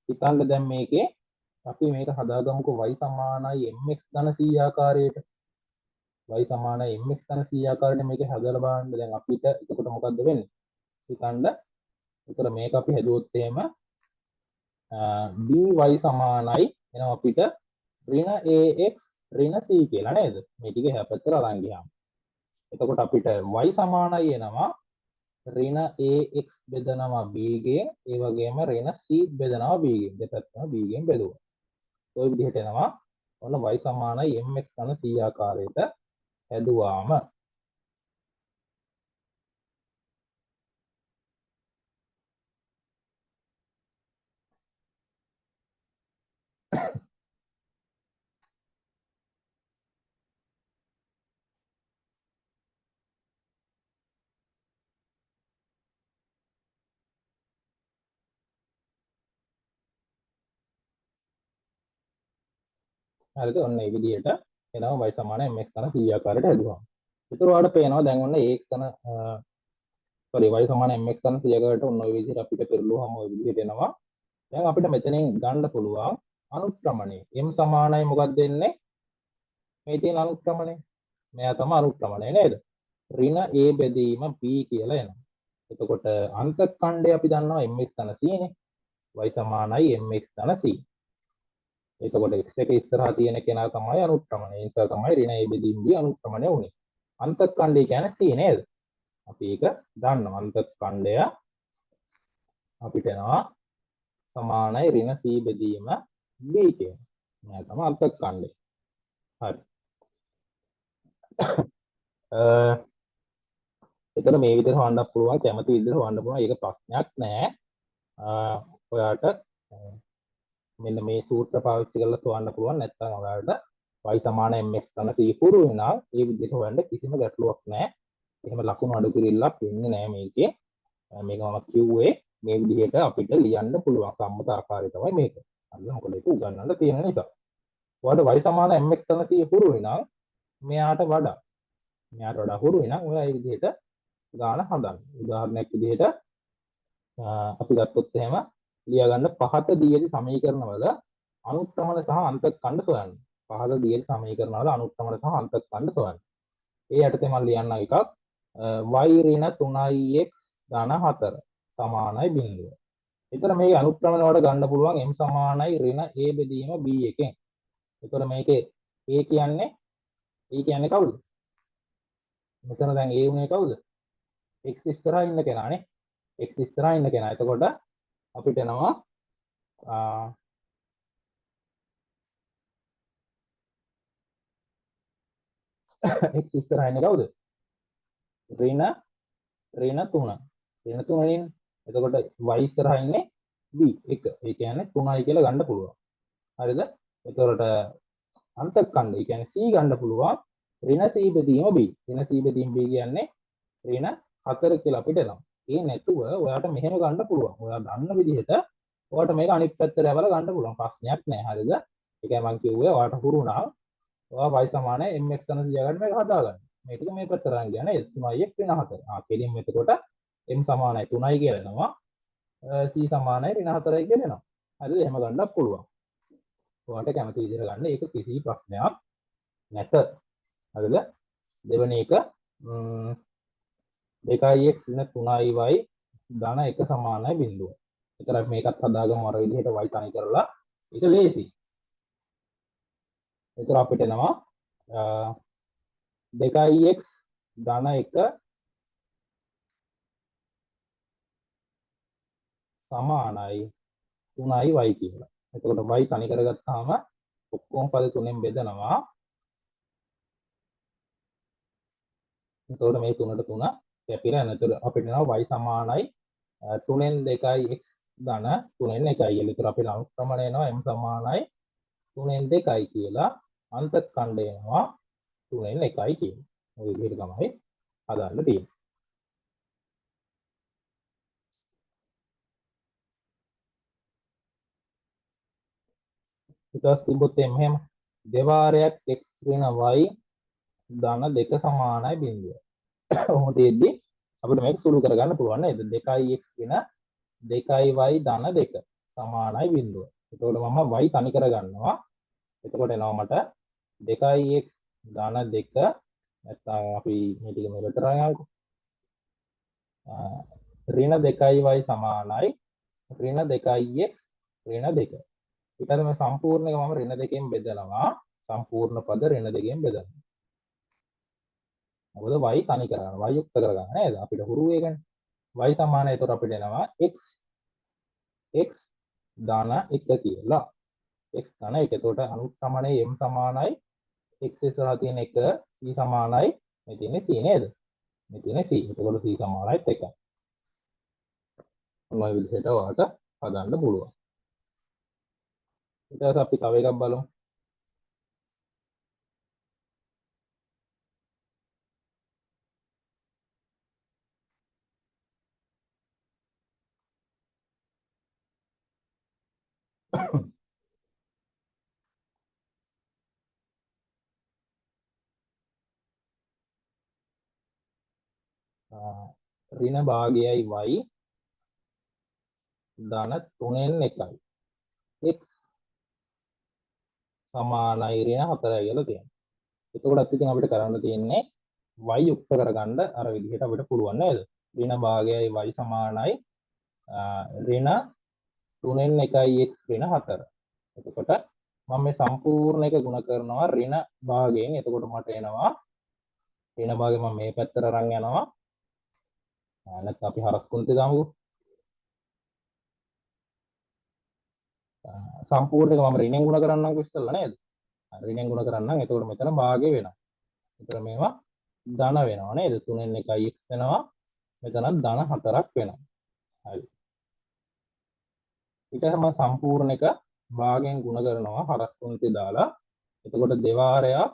හිතන්න දැන් මේකේ අපි මේක හදාගමුකෝ y සමානයි mx ධන c ආකාරයට. y සමානයි mx ධන c ආකාරයට මේක හදලා බලන්න. දැන් අපිට එතකොට මොකද්ද වෙන්නේ? හිතන්න. එතකොට මේක අපි හැදුවොත් එහෙම dy සමානයි එනවා අපිට ඍණ ax ඍණ c කියලා නේද? මේ ටික එහා පැත්තට අරන් ගියාම. එතකොට අපිට y සමානයි එනවා ඍණ ax බෙදනවා b ගෙන්, ඒ වගේම ඍණ c බෙදනවා b ගෙන්. දෙපැත්තම b ගෙන් බෙදුවා. ඔය විදිහට එනවා. ඔන්න y සමානයි mx ධන c ආකාරයට හැදුවාම. හරිද? ඔන්න ඒ විදිහට එනවා y සමානයි mx ධන c ආකාරයට හැදුවාම. ඒතර ඔයාලට පේනවා දැන් ඔන්න ax ධන සෝරි y සමාන mx ධන c ආකාරයට ඔන්න ඔය විදිහට අපිට පෙරළුවාම ඔය විදිහට එනවා. දැන් අපිට මෙතනින් ගන්න පුළුවන් අනුක්‍රමණය. m සමානයි මොකක්ද එන්නේ? මේ තියෙන අනුක්‍රමණය. මෙයා තමයි අනුක්‍රමණය නේද? ඍණ a බෙදීම b කියලා එනවා. එතකොට අන්තඛණ්ඩය අපි දන්නවා mx ධන c නේ. y සමානයි mx ධන c. එතකොට x එක ඉස්සරහා තියෙන කෙනා තමයි අනුක්‍රමණය. ඒ නිසා තමයි ඍණ a බෙදීම b අනුක්‍රමණය වුනේ. අන්තඛණ්ඩය කියන්නේ c නේද? අපි ඒක දන්නවා. අන්තඛණ්ඩය අපිට එනවා සමානයි ඍණ c බෙදීම b කියන. මෙයා තමයි අන්තඛණ්ඩය. හරි. එතන මේ විදිහට හොයන්නත් පුළුවන්, කැමති විදිහට හොයන්න පුළුවන්. ඒක ප්‍රශ්නයක් නෑ. ඔයාට මෙන්න මේ සූත්‍ර පාවිච්චි කරලා හොයන්න පුළුවන්. නැත්නම් ඔයාලට y සමාන mx ධන c පුරු වෙනා ඒ විදිහට හොයන්න කිසිම ගැටලුවක් නෑ. එහෙම ලකුණු අඩු කිරිල්ලක් වෙන්නේ නෑ මේකේ. මේක මම කිව්වේ මේ විදිහට අපිට ලියන්න පුළුවන් සම්මත ආකාරය තමයි මේක. හරිද? මොකද ඒක උගන්වන්න තියෙන නිසා. ඔයාලට y සමාන mx ධන c හුරු වෙනා මෙයාට වඩා හුරු වෙනා ඔයා ඒ විදිහට ගාන හදන්න. උදාහරණයක් විදිහට අපි ගත්තොත් එහෙම ලියා ගන්න පහත දී ඇති සමීකරණවල අනුක්‍රමණ සහ අන්තඛණ්ඩ සොයන්න. පහත දී ඇති සමීකරණවල අනුක්‍රමණ සහ අන්තඛණ්ඩ සොයන්න. ඒ යටතේ මම ලියන්න එකක් y ඍණ 3x ධන 4 සමානයි බිංදුව. එතන මේ අනුක්‍රමණ වලට ගන්න පුළුවන් m සමානයි ඍණ a බෙදීම b එකෙන්. එතකොට මේකේ a කියන්නේ කවුද? මෙතන දැන් a උනේ කවුද? x ඉස්සරහා ඉන්න කෙනානේ. x ඉස්සරහා ඉන්න කෙනා. එතකොට අපිට එනවා x ඉස්සරහා ඉන්නේ කවුද? ඍණ 3. ඍණ 3 නේ. එතකොට y ඉස්සරහා ඉන්නේ b 1. ඒ කියන්නේ 3යි කියලා ගන්න පුළුවන්. හරිද? එතකොට අන්තඛණ්ඩ ඒ කියන්නේ c ගන්න පුළුවන් ඍණ c බෙදීම b. ඍණ c බෙදීම b කියන්නේ ඍණ 4 කියලා අපිට එනවා. ඒ නැතුව ඔයාට මෙහෙම ගන්න පුළුවන්. ඔයා දන්න විදිහට ඔයාට මේක අනිත් පැත්තට යවලා ගන්න පුළුවන්. ප්‍රශ්නයක් නෑ. හරිද? ඒකයි මං කිව්වේ ඔයාට හුරු නම් ඔයා y සමානයි mx ධන c ගන්න මේක හදාගන්න. මේ ටික මේ පැත්තට අරන් ගියා නේද? 3x ඍණ 4. කෙලින්ම එතකොට m සමානයි 3යි කියලා එනවා. c සමානයි ඍණ 4යි කියලා එනවා. හරිද? එහෙම ගන්නත් පුළුවන්. ඔයාට කැමති විදිහට ගන්න. ඒක කිසි ප්‍රශ්නයක් නැත. හරිද? දෙවෙනි එක 2x ඍණ 3y ධන 1 සමානයි බිංදුව. ඒතර අපි මේකත් හදාගමු අර විදිහට y තනි කරලා. ඒක ලේසි. ඒතර අපිට එනවා 2x ධන 1 සමානයි 3y කියලා. එතකොට y තනි කරගත්තාම ඔක්කොම පද තුනෙන් බෙදනවා. එතකොට මේ තුනට තුන කැපිලා යනවා. එතකොට අපිට එනවා y සමානයි 3න් 2x ධන 3න් 1 කියලා. එතකොට අපිට අනුක්‍රමණය එනවා m සමානයි 3න් 2 කියලා. අන්තඛණ්ඩය එනවා 3න් 1 කියලා. ඔය විදිහට තමයි හදන්න තියෙන්නේ. ඊට පස්සේ තිබ්බොත් එහෙම දෙවාරයක් x ඍණ y ධන 2 සමානයි බිංදුව. ඔහොම තියෙද්දි අපිට මේක සුළු කරගන්න පුළුවන් නේද? 2x ඍණ 2y ධන 2 සමානයි බිංදුව. එතකොට මම y තනි කරගන්නවා. එතකොට එනවා මට 2x ධන 2 නැත්නම් අපි මේ ටික මේ පැත්තට අරන් යමුකෝ. ඍණ 2y සමානයි ඍණ 2x ඍණ 2. ඊට පස්සේ මේ සම්පූර්ණ එක මම ඍණ 2කින් බෙදනවා. සම්පූර්ණ පද ඍණ 2කින් බෙදනවා. මොකද y තනි කරගන්න, y යුක්ත කරගන්න නේද? අපිට හුරු ඒකනේ. y සමානයි එතකොට අපිට එනවා x x ධන 1 කියලා. x ධන 1. එතකොට අනුක්‍රමණය m සමානයි x ඉස්සරහා තියෙන 1, c සමානයි මේ තියෙන්නේ c නේද? මේ තියෙන්නේ c. එතකොට c සමානයි 1. ඔන්න ඔය විදිහට ඔයාලට හදන්න පුළුවන්. ඊට පස්සේ අපි තව එකක් බලමු. ඍණ භාගයයි y ධන 3න් 1යි x සමානයි ඍණ 4යි කියලා තියෙනවා. එතකොට ඉතින් අපිට කරන්න තියෙන්නේ y යුක්ත කරගන්න අර විදිහට අපිට පුළුවන් නේද? ඍණ භාගයයි y සමානයි ඍණ 3න් 1යි x ඍණ 4. එතකොට මම මේ සම්පූර්ණ එක ගුණ කරනවා ඍණ භාගයෙන්. එතකොට මට එනවා ඍණ භාගය මම මේ පැත්තට අරන් යනවා. නැත්නම් අපි හරස් කුන්තේ දාමුකෝ. සම්පූර්ණ එක මම ඍණෙන් ගුණ කරන්නම්කෝ ඉස්සෙල්ලා නේද? ඍණෙන් ගුණ කරන්නම්. එතකොට මෙතන භාගය වෙනවා. එතකොට මේවා ධන වෙනවා නේද? 3න් 1යි x වෙනවා. මෙතනත් ධන 4ක් වෙනවා. හරි. ඊට පස්සේ මම සම්පූර්ණ එක භාගයෙන් ගුණ කරනවා හරස් කුන්තේ දාලා. එතකොට දෙවාරයක්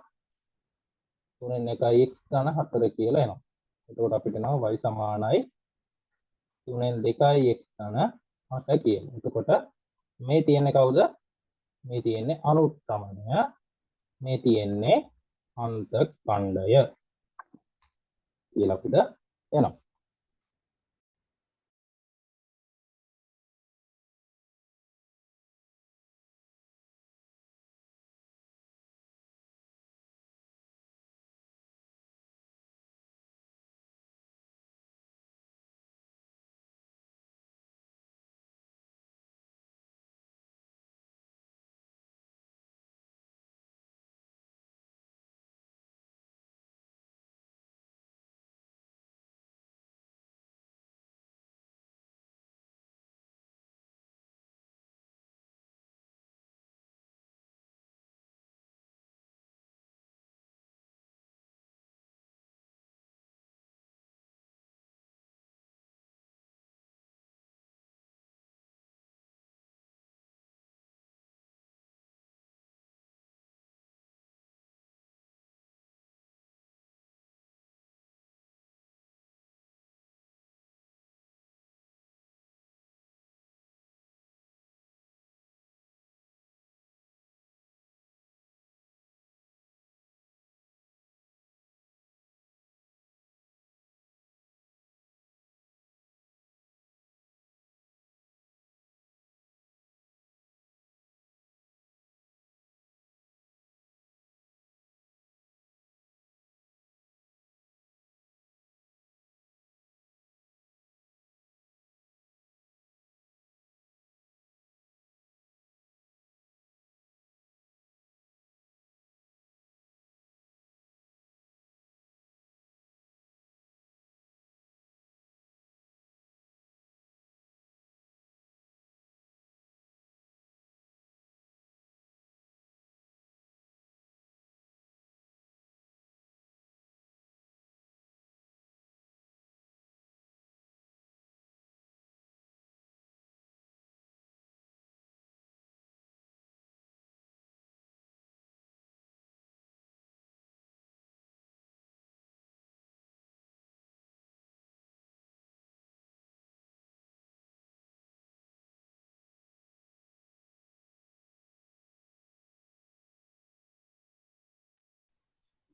3න් 1යි x ධන 4 කියලා එනවා. එතකොට අපිට එනවා y සමානයි 3න් 2යි x ධන 8 කියලා. එතකොට මේ තියෙන්නේ කවුද? මේ තියෙන්නේ අනුක්‍රමණය. මේ තියෙන්නේ අන්තඛණ්ඩය කියලා අපිට එනවා.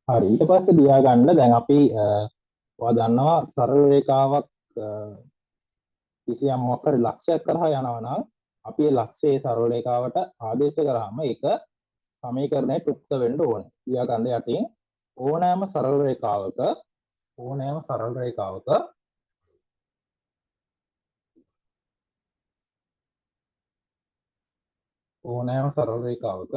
හරි, ඊට පස්සේ ලියා ගන්න දැන් අපි ඔයා දන්නවා සරල රේඛාවක් කිසියම් මොකක් හරි ලක්ෂයක් කරා යනවා නම් අපි ඒ ලක්ෂයේ සරල රේඛාවට ආදේශ කරාම ඒක සමීකරණය තෘප්ත වෙන්න ඕනේ. ලියා ගන්න යටින් ඕනෑම සරල රේඛාවක ඕනෑම සරල රේඛාවක ඕනෑම සරල රේඛාවක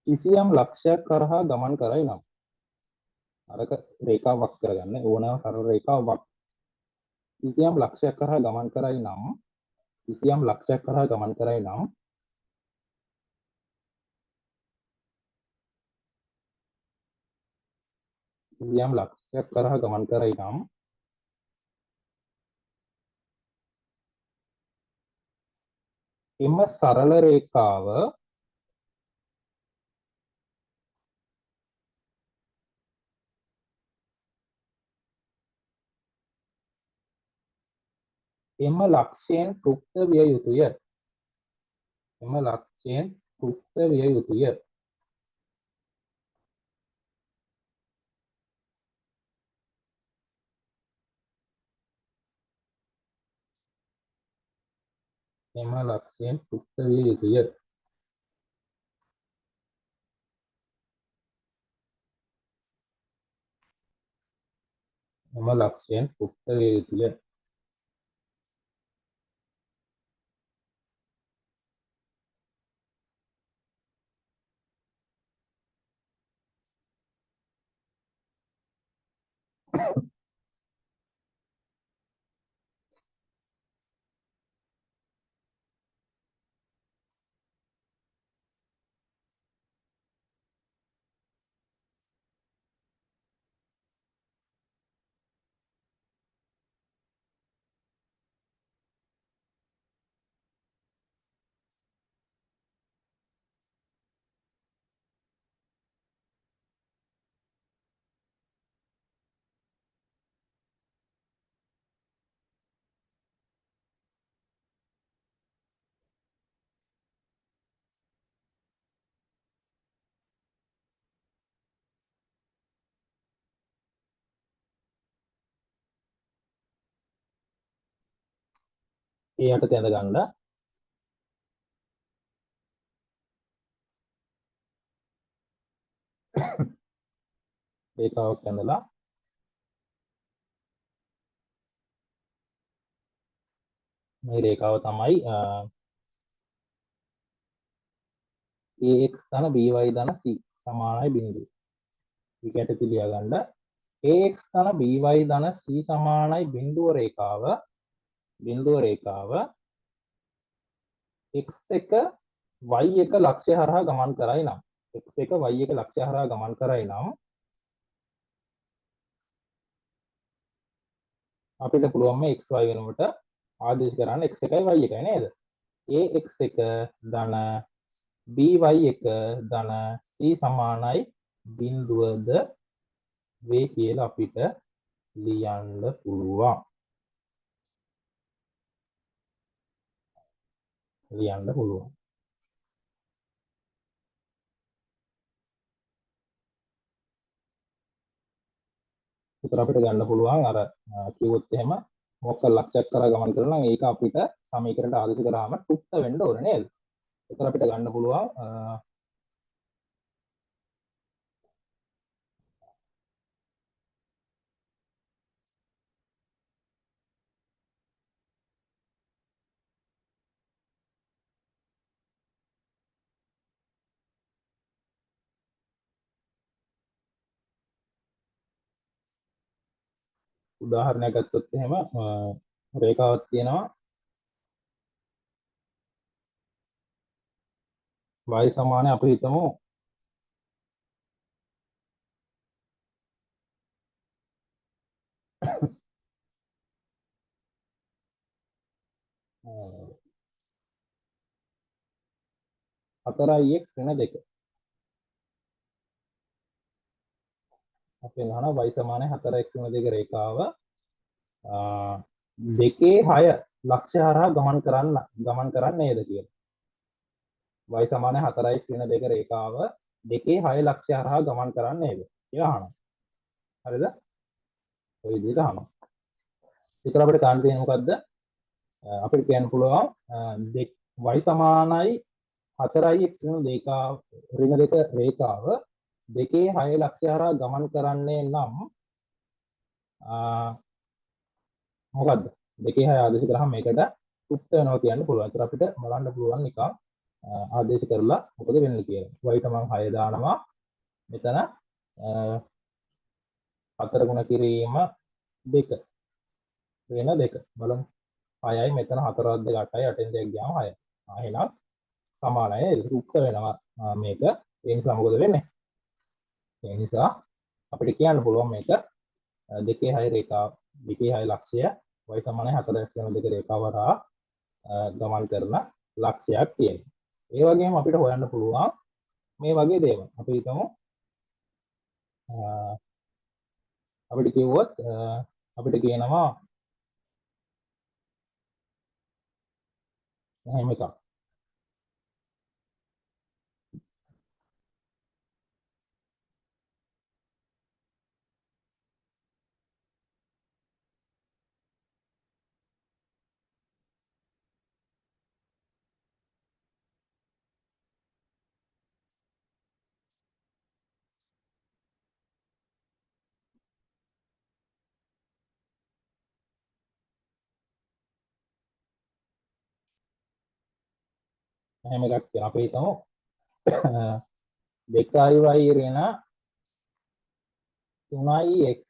කිසියම් ලක්ෂයක් කරහා ගමන් කරයි නම් අරක රේඛාවක් කරගන්න ඕනෑම සරල රේඛාවක් කිසියම් ලක්ෂයක් කරහා ගමන් කරයි නම් කිසියම් ලක්ෂයක් කරහා ගමන් කරයි නම් කිසියම් ලක්ෂයක් කරහා ගමන් කරයි නම් එම සරල රේඛාව එම ලක්ෂයෙන් තෘප්ත විය යුතුය. එම ලක්ෂයෙන් තෘප්ත විය යුතුය. එම ලක්ෂයෙන් තෘප්ත විය යුතුය. එම ලක්ෂයෙන් තෘප්ත විය යුතුය. ඒ යටතේ ඇඳ ගන්න. රේඛාවක් ඇඳලා මේ රේඛාව තමයි ax ධන by ධන c සමානයි බිංදුව. ඒක යටතේ ලියා ගන්න. ax ධන by ධන c සමානයි බිංදුව රේඛාව බිංදුව රේඛාව x1 y1 ලක්ෂ්‍ය හරහා ගමන් කරයි නම් x1 y1 ලක්ෂ්‍ය හරහා ගමන් කරයි නම් අපිට පුළුවන් මේ xy වෙනුවට ආදේශ කරන්න x1 y1 නේද? ax1 ධන by1 ධන c සමානයි බිංදුවද වේ කියලා අපිට ලියන්න පුළුවන්. ලියන්න පුළුවන්. ඒතර අපිට ගන්න පුළුවන් අර කිව්වොත් එහෙම මොකක් ලක්ෂයක් කරා ගමන් කරනවා නම් ඒක අපිට සමීකරණයට ආදේශ කරාම තෘප්ත වෙන්න ඕන නේද? ඒතර අපිට ගන්න පුළුවන් උදාහරණයක් ගත්තොත් එහෙම රේඛාවක් තියෙනවා y සමානයි අපි හිතමු 4ix ඍණ 2 අපෙන් අහනවා y සමානයි 4x ඍණ 2 රේඛාව 2 6 ලක්ෂ්‍ය හරහා ගමන් කරන්න නේද කියලා. y සමානයි 4x ඍණ 2 රේඛාව 2 6 ලක්ෂ්‍ය හරහා ගමන් කරන්න නේද කියලා අහනවා. හරිද? ඔය විදිහට අහනවා. ඒතර අපිට ගන්න තියෙන්නේ මොකද්ද? අපිට කියන්න පුළුවන් y සමානයි 4x ඍණ 2 රේඛාව 2 6 ලක්ෂ්‍ය හරහා ගමන් කරන්නේ නම් මොකද්ද? 2 6 ආදේශ කරාම මේකට තෘප්ත වෙනවා කියන්න පුළුවන්. ඒතර අපිට බලන්න පුළුවන් නිකන් ආදේශ කරලා මොකද වෙන්නේ කියලා. y ට මම 6 දානවා. මෙතන 4 ගුණ කිරීම 2 වෙන 2 බලමු. 6යි මෙතන 4ක් 2 8යි 8න් 2 ගියාම 6යි. එහෙනම් සමානයි නේද? උක්ත වෙනවා මේක. ඒ නිසා මොකද වෙන්නේ? ඒ නිසා අපිට කියන්න පුළුවන් මේක 2 6 රේඛාව 2 6 ලක්ෂය y සමානයි 4.2 රේඛාව හරහා ගමන් කරන ලක්ෂයක් තියෙනවා. ඒ වගේම අපිට හොයන්න පුළුවන් මේ වගේ දේවල්. අපි හිතමු අපිට කිව්වොත් අපිට කියනවා එහෙම එකක්. එහෙම එකක් තියෙනවා. අපි හිතමු 2y ඍණ 3x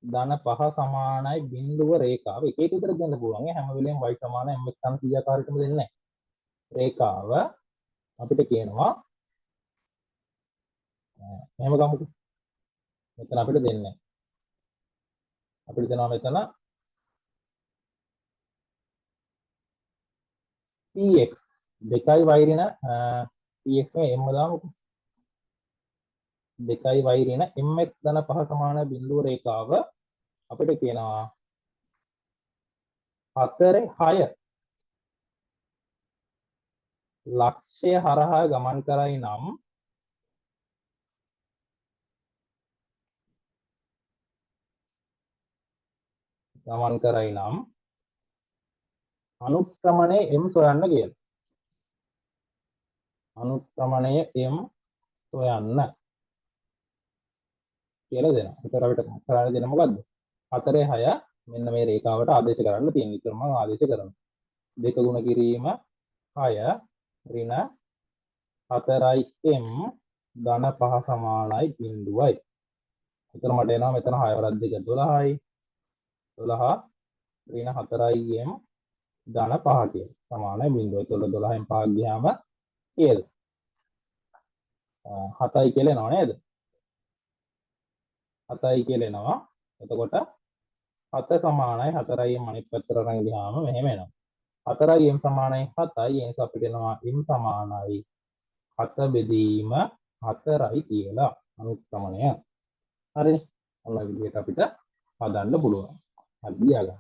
ධන 5 සමානයි බිඳුව රේඛාව. එක එක විතර දෙන්න පුළුවන්. හැම වෙලේම y සමාන mx ධන c ආකාරයටම දෙන්නේ නැහැ. රේඛාව අපිට කියනවා මෙහෙම ගමුකෝ. මෙතන අපිට දෙන්නේ නැහැ. අපිට දෙනවා මෙතන px 2y ඍණ px මේ m දාමුකෝ. 2y ඍණ mx ධන 5 සමාන බිඳුව රේඛාව අපිට කියනවා 4 6 ලක්ෂය හරහා ගමන් කරයි නම් අනුක්‍රමණය m සොයන්න කියලා. අනුක්‍රමණය m සොයන්න කියලා දෙනවා. ඒතර අපිට කරන්න දෙන මොකද්ද? 4 6 මෙන්න මේ රේඛාවට ආදේශ කරන්න තියෙන. ඒතර මම ආදේශ කරනවා. 2 ගුණ කිරීම 6 ඍණ 4යි m ධන 5 සමානයි බිඳුවයි. ඒතර මට එනවා මෙතන 6 වරක් 2 12යි. 12 ඍණ 4යි m ධන 5 කියලා. සමානයි බිඳුවයි. ඒතර 12න් 5 ගියාම කීයද? 7යි කියලා එනවා නේද? 7යි කියලා එනවා. එතකොට 7 සමානයි 4යි m අනිත් පැත්තට අරන් ගියාම මෙහෙම එනවා. 4යි m සමානයි 7යි. ඒ නිසා අපිට එනවා m සමානයි 7 බෙදීම 4යි කියලා අනුක්‍රමණය. හරිනේ? ඔන්න ඔය විදිහට අපිට හදන්න පුළුවන්. හරි ගියා.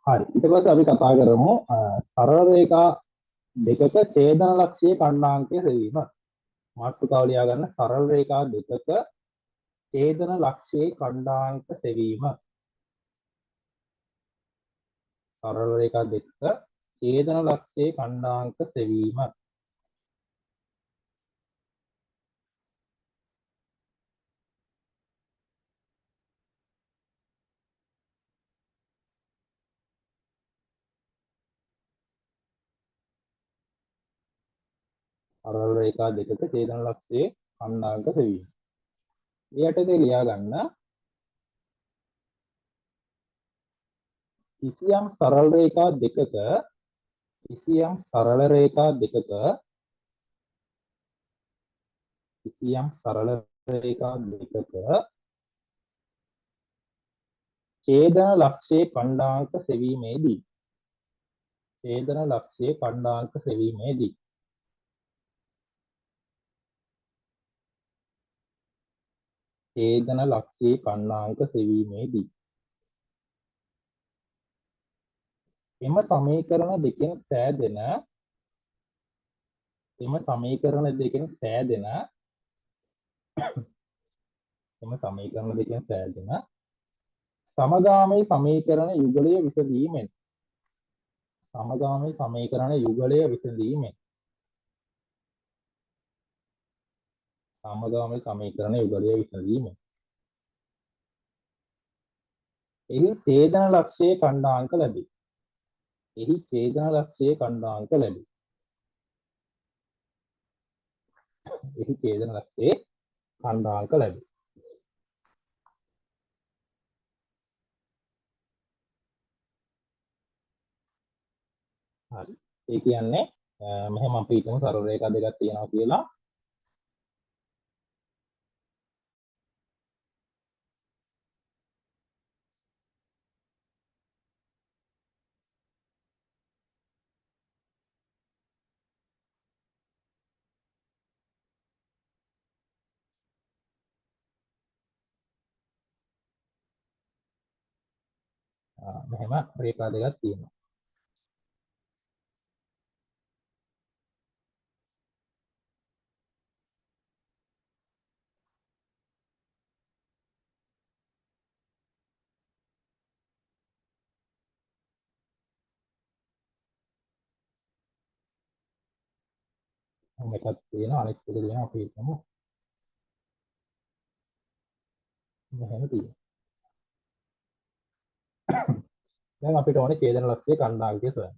හරි. ඊට පස්සේ අපි කතා කරමු සරල රේඛා දෙකක ඡේදන ලක්ෂයේ ඛණ්ඩාංකය සෙවීම. මාතෘකාව ලියා ගන්න සරල රේඛා දෙකක ඡේදන ලක්ෂයේ ඛණ්ඩාංක සෙවීම. සරල රේඛා දෙකක ඡේදන ලක්ෂයේ ඛණ්ඩාංක සෙවීම. සරල රේඛා දෙකක ඡේදන ලක්ෂයේ ඛණ්ඩාංක සෙවීම. ඒ යටතේ ලියා ගන්න කිසියම් සරල රේඛා දෙකක කිසියම් සරල රේඛා දෙකක කිසියම් සරල රේඛා දෙකක ඡේදන ලක්ෂයේ ඛණ්ඩාංක සෙවීමේදී ඡේදන ලක්ෂයේ ඛණ්ඩාංක සෙවීමේදී ඡේදන ලක්ෂයේ ඛණ්ඩාංක සෙවීමේදී එම සමීකරණ දෙකෙන් සෑදෙන එම සමීකරණ දෙකෙන් සෑදෙන එම සමීකරණ දෙකෙන් සෑදෙන සමගාමී සමීකරණ යුගලය විසඳීමෙන් සමගාමී සමීකරණ යුගලය විසඳීමෙන් සමගාමී සමීකරණ යුගලය විසඳීමෙන් එහි ඡේදන ලක්ෂයේ ඛණ්ඩාංක ලැබේ. එහි ඡේදන ලක්ෂයේ ඛණ්ඩාංක ලැබේ. එහි ඡේදන ලක්ෂයේ ඛණ්ඩාංක ලැබේ. හරි. ඒ කියන්නේ මෙහෙම අපි හිතමු සරල රේඛා දෙකක් තියෙනවා කියලා. මෙහෙම රේඛා දෙකක් තියෙනවා. ඔහොම එකක් තියෙනවා, අනිත් එක තියෙනවා අපි හිතමු මෙහෙම තියෙනවා. දැන් අපිට ඕනේ ඡේදන ලක්ෂයේ ඛණ්ඩාංකය සොයන්න.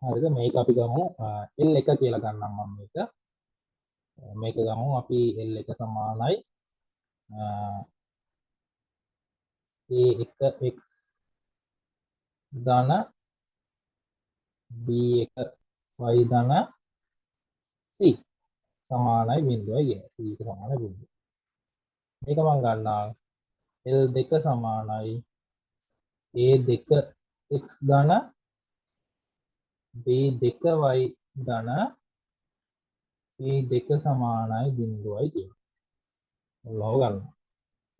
හරිද? මේක අපි ගමු L1 කියලා ගන්නම් මම මේක. මේක ගමු අපි L1 සමානයි A1x ධන B1y ධන C සමානයි බිඳුවයි කියන. C එක සමානයි බිඳුව. මේක මම ගන්නවා L2 සමානයි A2x ධන B2y ධන C2 සමානයි බිඳුවයි කියනවා. ඔල්ලව ගන්නවා.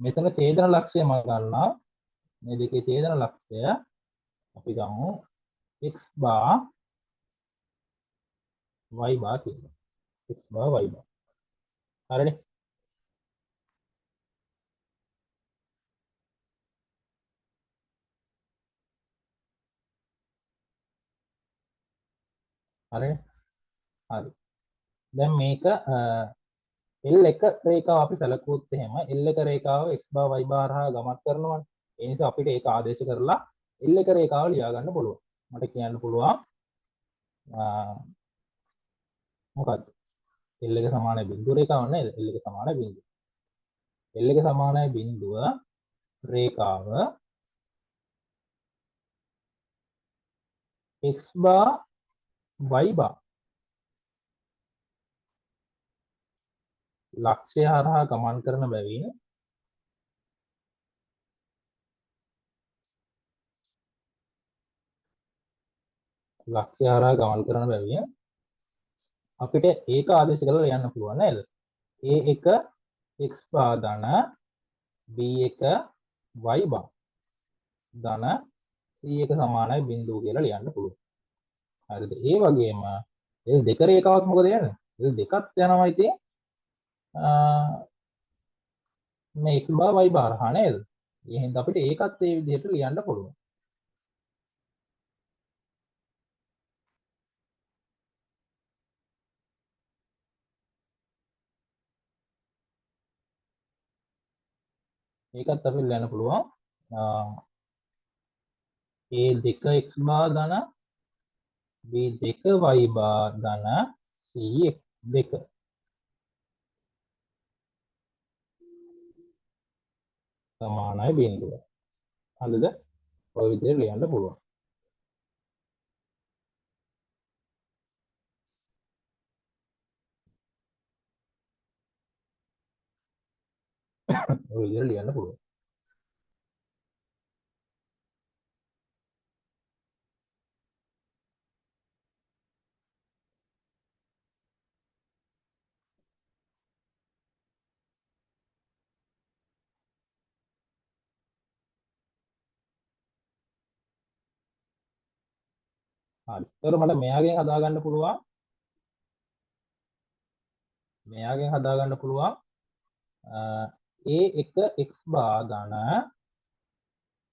මෙතන ඡේදන ලක්ෂය මම ගන්නවා. මේ දෙකේ ඡේදන ලක්ෂය අපි ගමු x bar y bar කියලා. x bar y bar. හරිනේ? හරිනේ? හරි. දැන් මේක L1 රේඛාව අපි සැලකුවොත් එහෙම L1 රේඛාව x bar y bar හා ගමන් කරනවනේ. ඒ නිසා අපිට ඒක ආදේශ කරලා L1 රේඛාව ලියා ගන්න පුළුවන්. මට කියන්න පුළුවන් මොකද්ද? L1 සමානයි බිඳුව රේඛාව නේද? L1 සමානයි බිඳුව. L1 සමානයි බිඳුව රේඛාව x bar y bar ලක්ෂ්‍ය හරහා ගමන් කරන බැවින් ලක්ෂ්‍ය හරහා ගමන් කරන බැවින් අපිට ඒක ආදේශ කරලා ලියන්න පුළුවන් නේද? A1 x bar ධන B1 y bar ධන C1 සමානයි බිංදුව කියලා ලියන්න පුළුවන්. හරිද? ඒ වගේම L දෙක රේඛාවත් මොකද යන්නේ? L දෙකත් යනවා ඉතින් මේ x bar y bar හා නේද? ඒ හින්දා අපිට ඒකත් ඒ විදිහට ලියන්න පුළුවන්. ඒකත් අපිට ලියන්න පුළුවන් A දෙක x bar ධන B දෙක y bar ධන C දෙක. සමානයි බිංදුව. හරිද? ඔය විදිහට ලියන්න පුළුවන්. ඔය විදිහට ලියන්න පුළුවන්. හරි. ඒතකොට මට මෙයාගෙන් හදාගන්න පුළුවන්. මෙයාගෙන් හදාගන්න පුළුවන් A1 x bar ධන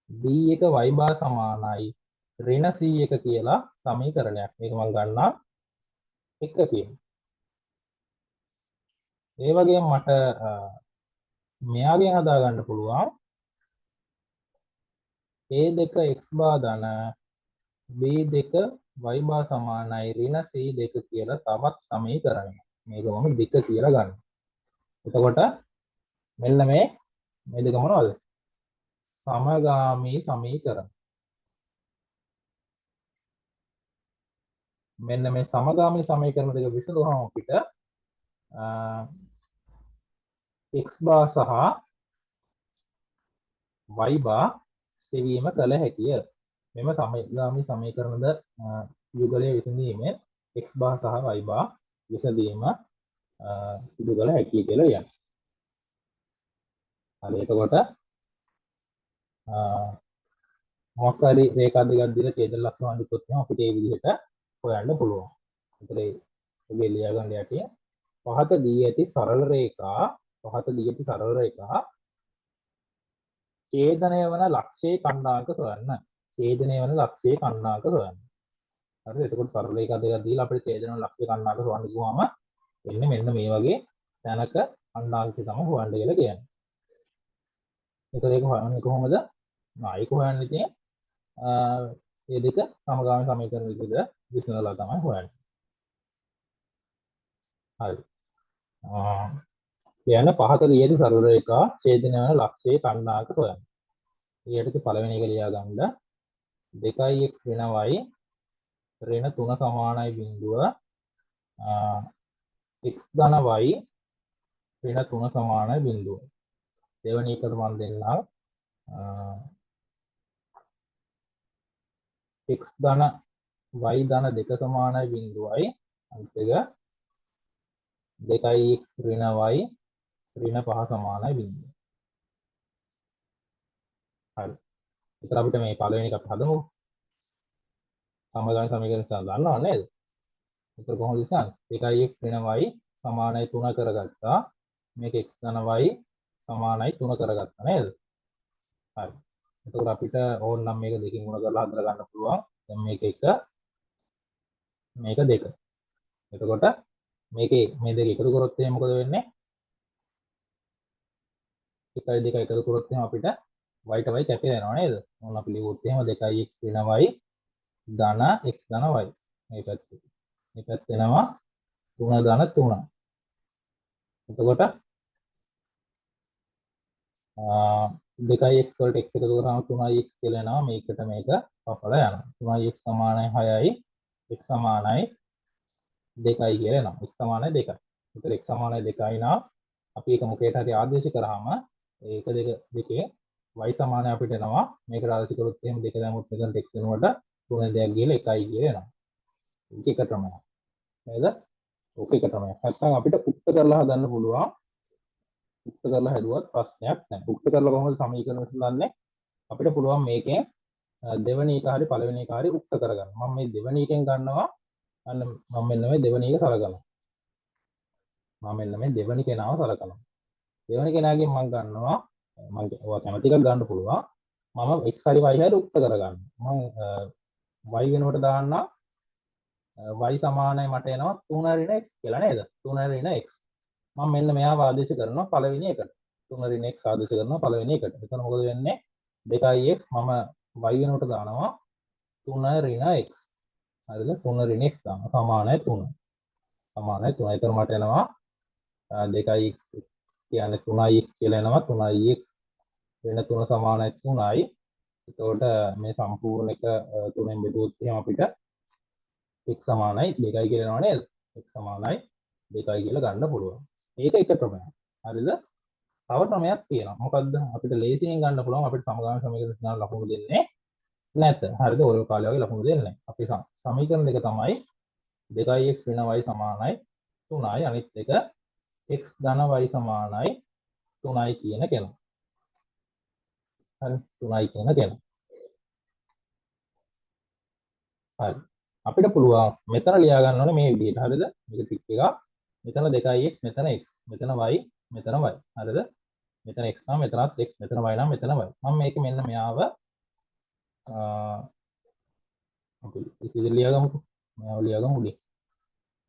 B1 y bar සමානයි ඍණ C1 කියලා සමීකරණයක්. මේක මම ගන්නම් 1 කියලා. ඒ වගේම මට මෙයාගෙන් හදාගන්න පුළුවන් A2 x bar ධන B2 y bar සමානයි ඍණ C2 කියලා තවත් සමීකරණයක්. මේක මම 2 කියලා ගන්නවා. එතකොට මෙන්න මේ දෙක මොනවද? සමගාමී සමීකරණ. මෙන්න මේ සමගාමී සමීකරණ දෙක විසඳුවහම අපිට x bar සහ y bar සෙවීම කළ හැකිය. මෙම සමගාමී සමීකරණද යුගලය විසඳීමෙන් x bar සහ y bar විසඳීම සිදු කළ හැකිය කියලා කියනවා. හරි, එතකොට මොකක් හරි රේඛා දෙකක් දීලා ඡේදන ලක්ෂණ හඳුන්වුවොත් එහෙම අපිට ඒ විදිහට හොයන්න පුළුවන්. ඒතර ඒ ලියා ගන්න යටින් පහත දී ඇති සරල රේඛා, පහත දී ඇති සරල රේඛා ඡේදනය වන ලක්ෂයේ කණ්ඩායක සොයන්න. ඡේදනය වන ලක්ෂයේ කණ්ඩායක සොයන්න. හරිද? එතකොට සරල රේඛා දෙකක් දීලා අපිට ඡේදන වන ලක්ෂයේ කණ්ඩායක සොයන්න කිව්වම එන්නේ මෙන්න මේ වගේ තැනක කණ්ඩායක තමයි හොයන්න කියලා කියන්නේ. එතකොට ඒක හොයන්නේ කොහොමද? ඒක හොයන්නේ ඉතින් මේ දෙක සමගාමී සමීකරණ විදිහට විසඳලා තමයි හොයන්නේ. හරි. කියන පහත දී ඇති සරල රේඛා ඡේදනය වන ලක්ෂයේ කණ්ඩායක සොයන්න. ඊට පළවෙනි එක ලියා ගන්න. 2x ඍණ y ඍණ 3 සමානයි බිංදුව, x ධන y ඍණ 3 සමානයි බිංදුව. දෙවෙනි එකට මම දෙන්නම් x ධන y ධන 2 සමානයි බිංදුවයි, අනිත් එක 2x ඍණ y ඍණ 5 සමානයි බිංදුව. හරි. ඒතර අපිට මේ පළවෙනි එක අපි හදමු. සමගාමී සමීකරණ නිසා දන්නව නේද? ඒතර කොහොමද ඉස්සන්නේ? 2x ඍණ y සමානයි 3 කරගත්තා. මේක x ධන y සමානයි 3 කරගත්තා නේද? හරි. එතකොට අපිට ඕන නම් මේක දෙකකින් ගුණ කරලා හදලා ගන්න පුළුවන්. දැන් මේක 1 මේක 2. එතකොට මේකේ මේ දෙක එකතු කරොත් එහෙනම් මොකද වෙන්නේ? 1 2 එකතු කරොත් එහෙනම් අපිට y ට y කැපිලා යනවා නේද? ඕන අපි ලිව්වොත් එහෙම 2x ඍණ y ධන x ධන y මේ පැත්තේ. මේ පැත්ත එනවා 3 ධන 3. එතකොට 2x වලට x එකතු කරාම 3x කියලා එනවා. මේකට මේක කපලා යනවා. 3x සමානයි 6යි x සමානයි 2යි කියලා එනවා. x සමානයි 2යි. එතකොට x සමානයි 2යි නම් අපි ඒක මොකේට හරි ආදේශ කරාම ඒක දෙක දෙකේ y සමානයි අපිට එනවා. මේකට ආදේශ කරොත් එහෙම දෙක දැම්මොත් මෙතනට x වෙනුවට තුන දෙකක් ගිහලා 1යි කියලා එනවා. ඒක එක ක්‍රමයක්. නේද? ඕක එක ක්‍රමයක්. නැත්නම් අපිට උක්ත කරලා හදන්න පුළුවන්. උක්ත කරලා හැදුවත් ප්‍රශ්නයක් නැහැ. උක්ත කරලා කොහොමද සමීකරණ විසඳන්නේ? අපිට පුළුවන් මේකෙන් දෙවෙනි එක හරි පළවෙනි එක හරි උක්ත කරගන්න. මම මේ දෙවෙනි එකෙන් ගන්නවා. අන්න මම මෙන්න මේ දෙවෙනි එක සලකනවා. මම මෙන්න මේ දෙවෙනි කෙනාව සලකනවා. දෙවෙනි කෙනාගෙන් මම ගන්නවා, මම ඔයා කැමති එකක් ගන්න පුළුවන්. මම x හරි y හරි උක්ත කරගන්න. මම y වෙනුවට දාන්න y සමානයි මට එනවා 3 ඍණ x කියලා නේද? 3 ඍණ x. මම මෙන්න මෙයාව ආදේශ කරනවා පළවෙනි එකට. 3 ඍණ x ආදේශ කරනවා පළවෙනි එකට. එතන මොකද වෙන්නේ? 2x මම y වෙනුවට දානවා 3 ඍණ x. හරිද? 3 ඍණ x දානවා සමානයි 3. සමානයි 3. එතන මට එනවා 2x කියන්නේ 3x කියලා එනවා. 3x වෙන 3 සමානයි 3යි. එතකොට මේ සම්පූර්ණ එක 3ෙන් බෙදුවොත් එහෙම අපිට x සමානයි 2යි කියලා එනවා නේද? x සමානයි 2යි කියලා ගන්න පුළුවන්. ඒක එක ක්‍රමයක්. හරිද? තව ක්‍රමයක් තියෙනවා. මොකද්ද? අපිට ලේසියෙන් ගන්න පුළුවන්. අපිට සමගාමී සමීකරණ විසඳන්න ලකුණු දෙන්නේ නැත. හරිද? ඔය කාලේ වගේ ලකුණු දෙන්නේ නැහැ. අපි සමීකරණ දෙක තමයි 2x ඍණ y සමානයි 3යි, අනිත් එක x ධන y සමානයි 3යි කියන කෙනා. හරි, 3යි කියන කෙනා. හරි. අපිට පුළුවන් මෙතන ලියා ගන්න ඕනේ මේ විදිහට. හරිද? මේක ටික් එකක්. මෙතන 2x, මෙතන x, මෙතන y, මෙතන y. හරිද? මෙතන x නම් මෙතනත් x, මෙතන y නම් මෙතන y. මම මේක මෙන්න මෙයාව අපි ඉතින් ලියාගමුකෝ. මෙයාව ලියාගමු උඩින්.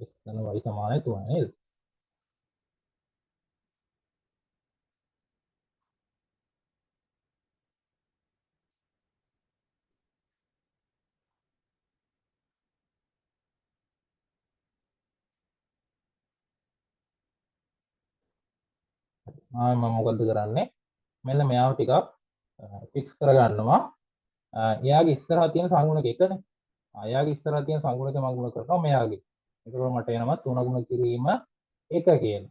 x ධන y සමානයි 3 නේද? මම මොකද්ද කරන්නේ? මෙන්න මෙයාව ටිකක් ෆික්ස් කරගන්නවා. එයාගේ ඉස්සරහා තියෙන සංගුණක එකනේ. එයාගේ ඉස්සරහා තියෙන සංගුණක මම ගුණ කරනවා මෙයාගේ. ඒකවල මට එනවා 3 ගුණ කිරීම 1 කියලා.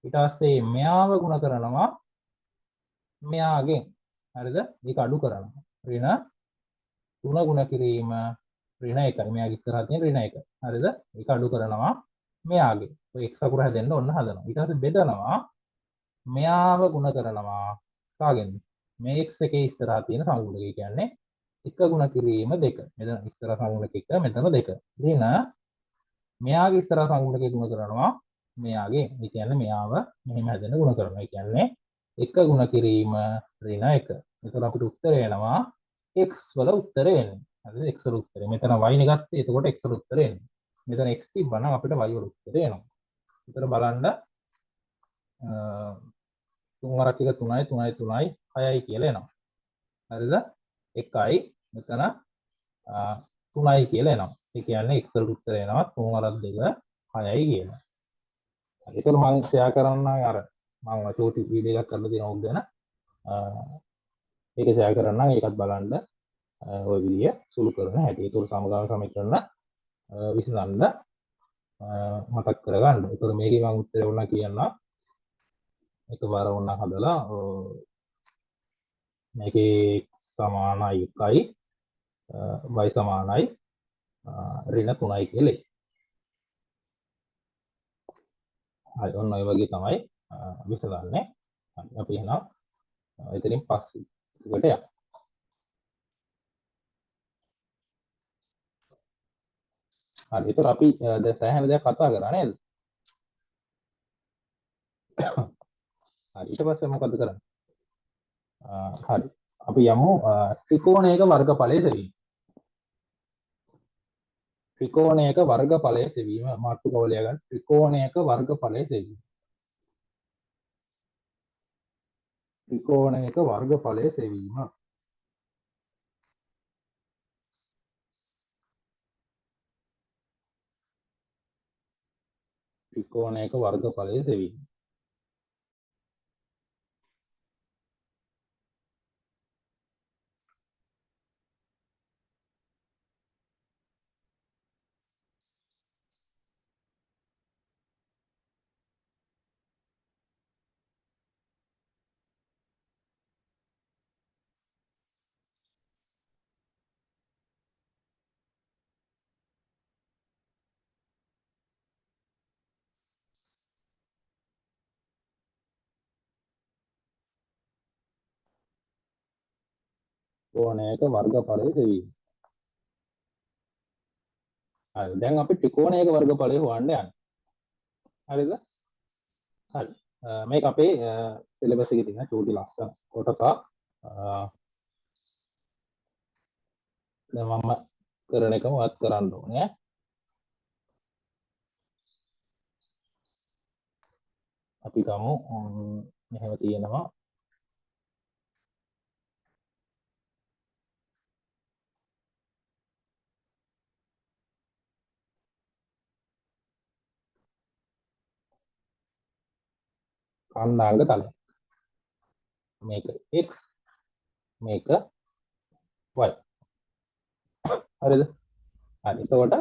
ඊට පස්සේ මෙයාව ගුණ කරනවා මෙයාගෙන්. හරිද? ඒක අඩු කරනවා. ඍණ 3 ගුණ කිරීම ඍණ 1. මෙයාගේ ඉස්සරහා තියෙන ඍණ 1. හරිද? ඒක අඩු කරනවා මෙයාගේ. ඔය x අකුර හැදෙන්න ඔන්න හදනවා. ඊට පස්සේ බෙදනවා මෙයාව ගුණ කරනවා කාගෙන්ද? මේ x එකේ ඉස්සරහා තියෙන සංගුණකය. ඒ කියන්නේ 1 ගුණ කිරීම 2. මෙතන ඉස්සරහා සංගුණක 1, මෙතන 2. ඍණ මෙයාගේ ඉස්සරහා සංගුණකය ගුණ කරනවා මෙයාගේ. ඒ කියන්නේ මෙයාව මෙහෙම හැදෙන්න ගුණ කරනවා. ඒ කියන්නේ 1 ගුණ කිරීම ඍණ 1. එතකොට අපිට උත්තරය එනවා x වල උත්තරය එන්නේ. හරිද? x වල උත්තරය. මෙතන y නේ ගත්තේ. එතකොට x වල උත්තරය එන්නේ. මෙතන x තිබ්බනම් අපිට y වල උත්තරය එනවා. උත්තර බලන්න තුන් වරක් එක 3යි 3යි 3යි 6යි කියලා එනවා. හරිද? 1යි මෙතන 3යි කියලා එනවා. ඒ කියන්නේ x වල උත්තරය එනවා තුන් වරක් දෙක 6යි කියලා. හරි. ඒතකොට මම ෂෙයා කරන්නම් අර මම චූටි වීඩියෝ එකක් කරලා තියෙනවා ඔක් ගැන. ඒක ෂෙයා කරන්නම්, ඒකත් බලන්න. ඔය විදිය සුළු කරන හැටි. ඒතකොට සමගාමී සමීකරණ විසඳන්න මතක් කරගන්න. ඒතකොට මේකේ මම උත්තරේ ඕන කියන්නම්. එකපාර ඕන හදලා මේකේ x සමානයි 1යි y සමානයි ඍණ 3යි කියලා එයි. හරි, ඔන්න ඔය වගේ තමයි විසඳන්නේ. හරි, අපි එහෙනම් එතනින් පස්සේ එකට යමු. හරි, ඒතර අපි දැන් සෑහෙන දෙයක් කතා කරා නේද? හරි, ඊට පස්සේ මොකද්ද කරන්නේ? හරි, අපි යමු ත්‍රිකෝණයක වර්ගඵලය සෙවීම. ත්‍රිකෝණයක වර්ගඵලය සෙවීම මාතෘකාව ලියා ගන්න. ත්‍රිකෝණයක වර්ගඵලය සෙවීම. ත්‍රිකෝණයක වර්ගඵලය සෙවීම. ත්‍රිකෝණයක වර්ගඵලය සෙවීම. ත්‍රිකෝණයක වර්ගඵලය සෙවීම. හරි, දැන් අපි ත්‍රිකෝණයක වර්ගඵලය හොයන්න යන්නේ. හරිද? හරි. මේක අපේ සිලබස් එකේ තියෙන චූටි ලස්සන කොටසක්. දැන් මම කරන එකම ඔයත් කරන්න ඕනේ. අපි ගමු මෙහෙම තියෙනවා. කණ්ඩාංග තලය. මේක x මේක y. හරිද? හරි. එතකොට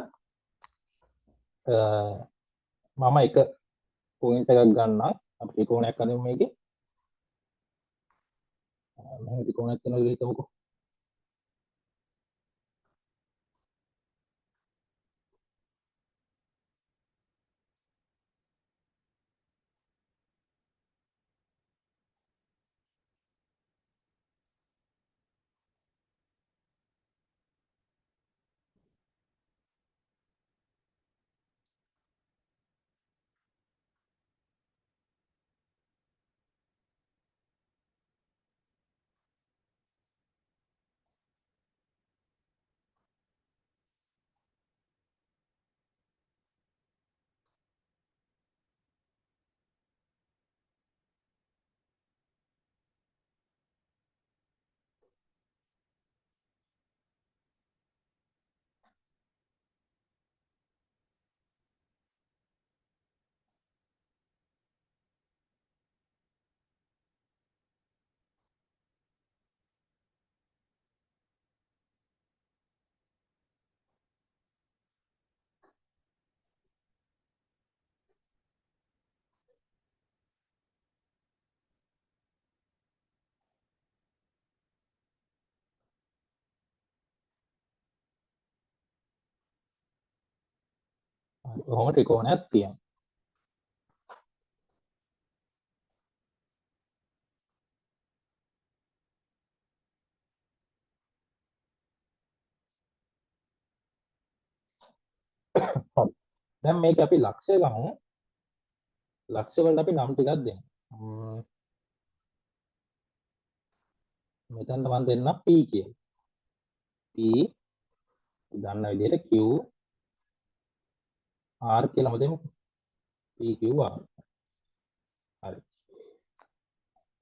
මම එක පොයින්ට් එකක් ගන්නම්. අපි ත්‍රිකෝණයක් අඳිමු මේකේ. මෙහෙම ත්‍රිකෝණයක් තියෙනවා කියලා හිතමුකෝ. ඔහොම ත්‍රිකෝණයක් තියෙනවා. හරි. දැන් මේක අපි ලක්ෂ්‍ය ගමු. ලක්ෂ්‍ය වලට අපි නම් ටිකක් දෙමු. මෙතනට මම දෙන්නම් P කියලා. P දන්න විදිහට Q R කියලාම දෙමුකෝ. P Q R. හරි.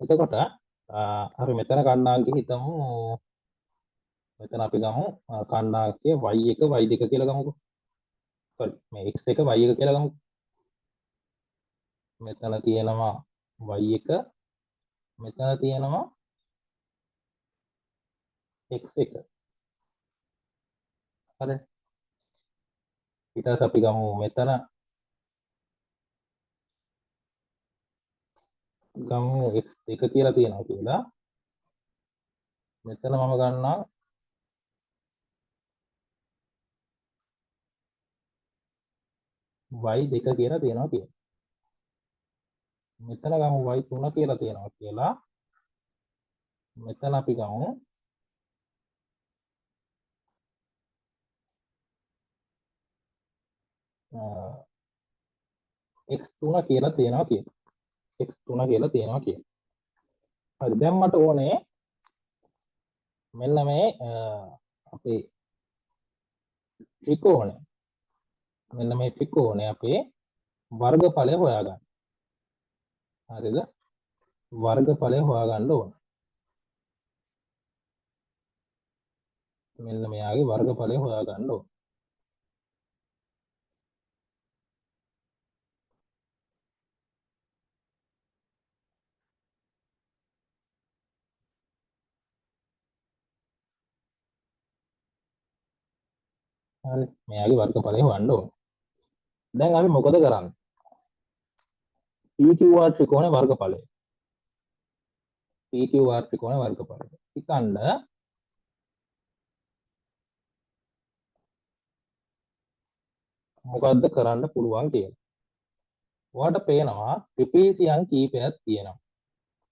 එතකොට අපි මෙතන කණ්ණාඩිය හිතමු. මෙතන අපි ගමු කණ්ණාඩිය y1 y2 කියලා ගමුකෝ. සෝරි මේ x1 y1 කියලා ගමුකෝ. මෙතන තියෙනවා y1 මෙතන තියෙනවා x1. හරි. ඊට පස්සේ අපි ගමු මෙතන ගමු x2 කියලා තියෙනවා කියලා. මෙතන මම ගන්නවා y2 කියලා තියෙනවා කියලා. මෙතන ගමු y3 කියලා තියෙනවා කියලා. මෙතන අපි ගමු x3 කියලා තියෙනවා කියලා. x3 කියලා තියෙනවා කියලා. හරි, දැන් මට ඕනේ මෙන්න මේ අපේ ත්‍රිකෝණය. මෙන්න මේ ත්‍රිකෝණය අපේ වර්ගඵලය හොයාගන්න. හරිද? වර්ගඵලය හොයාගන්න ඕන. මෙන්න මෙයාගේ වර්ගඵලය හොයාගන්න ඕන. හරි, මෙයාගේ වර්ගඵලය හොයන්න ඕන. දැන් අපි මොකද කරන්නේ? PQR ත්‍රිකෝණ වර්ගඵලය. PQR ත්‍රිකෝණ වර්ගඵලය. හිතන්න මොකද්ද කරන්න පුළුවන් කියලා. ඔයාලට පේනවා ත්‍රිපීසියන් කීපයක් තියෙනවා.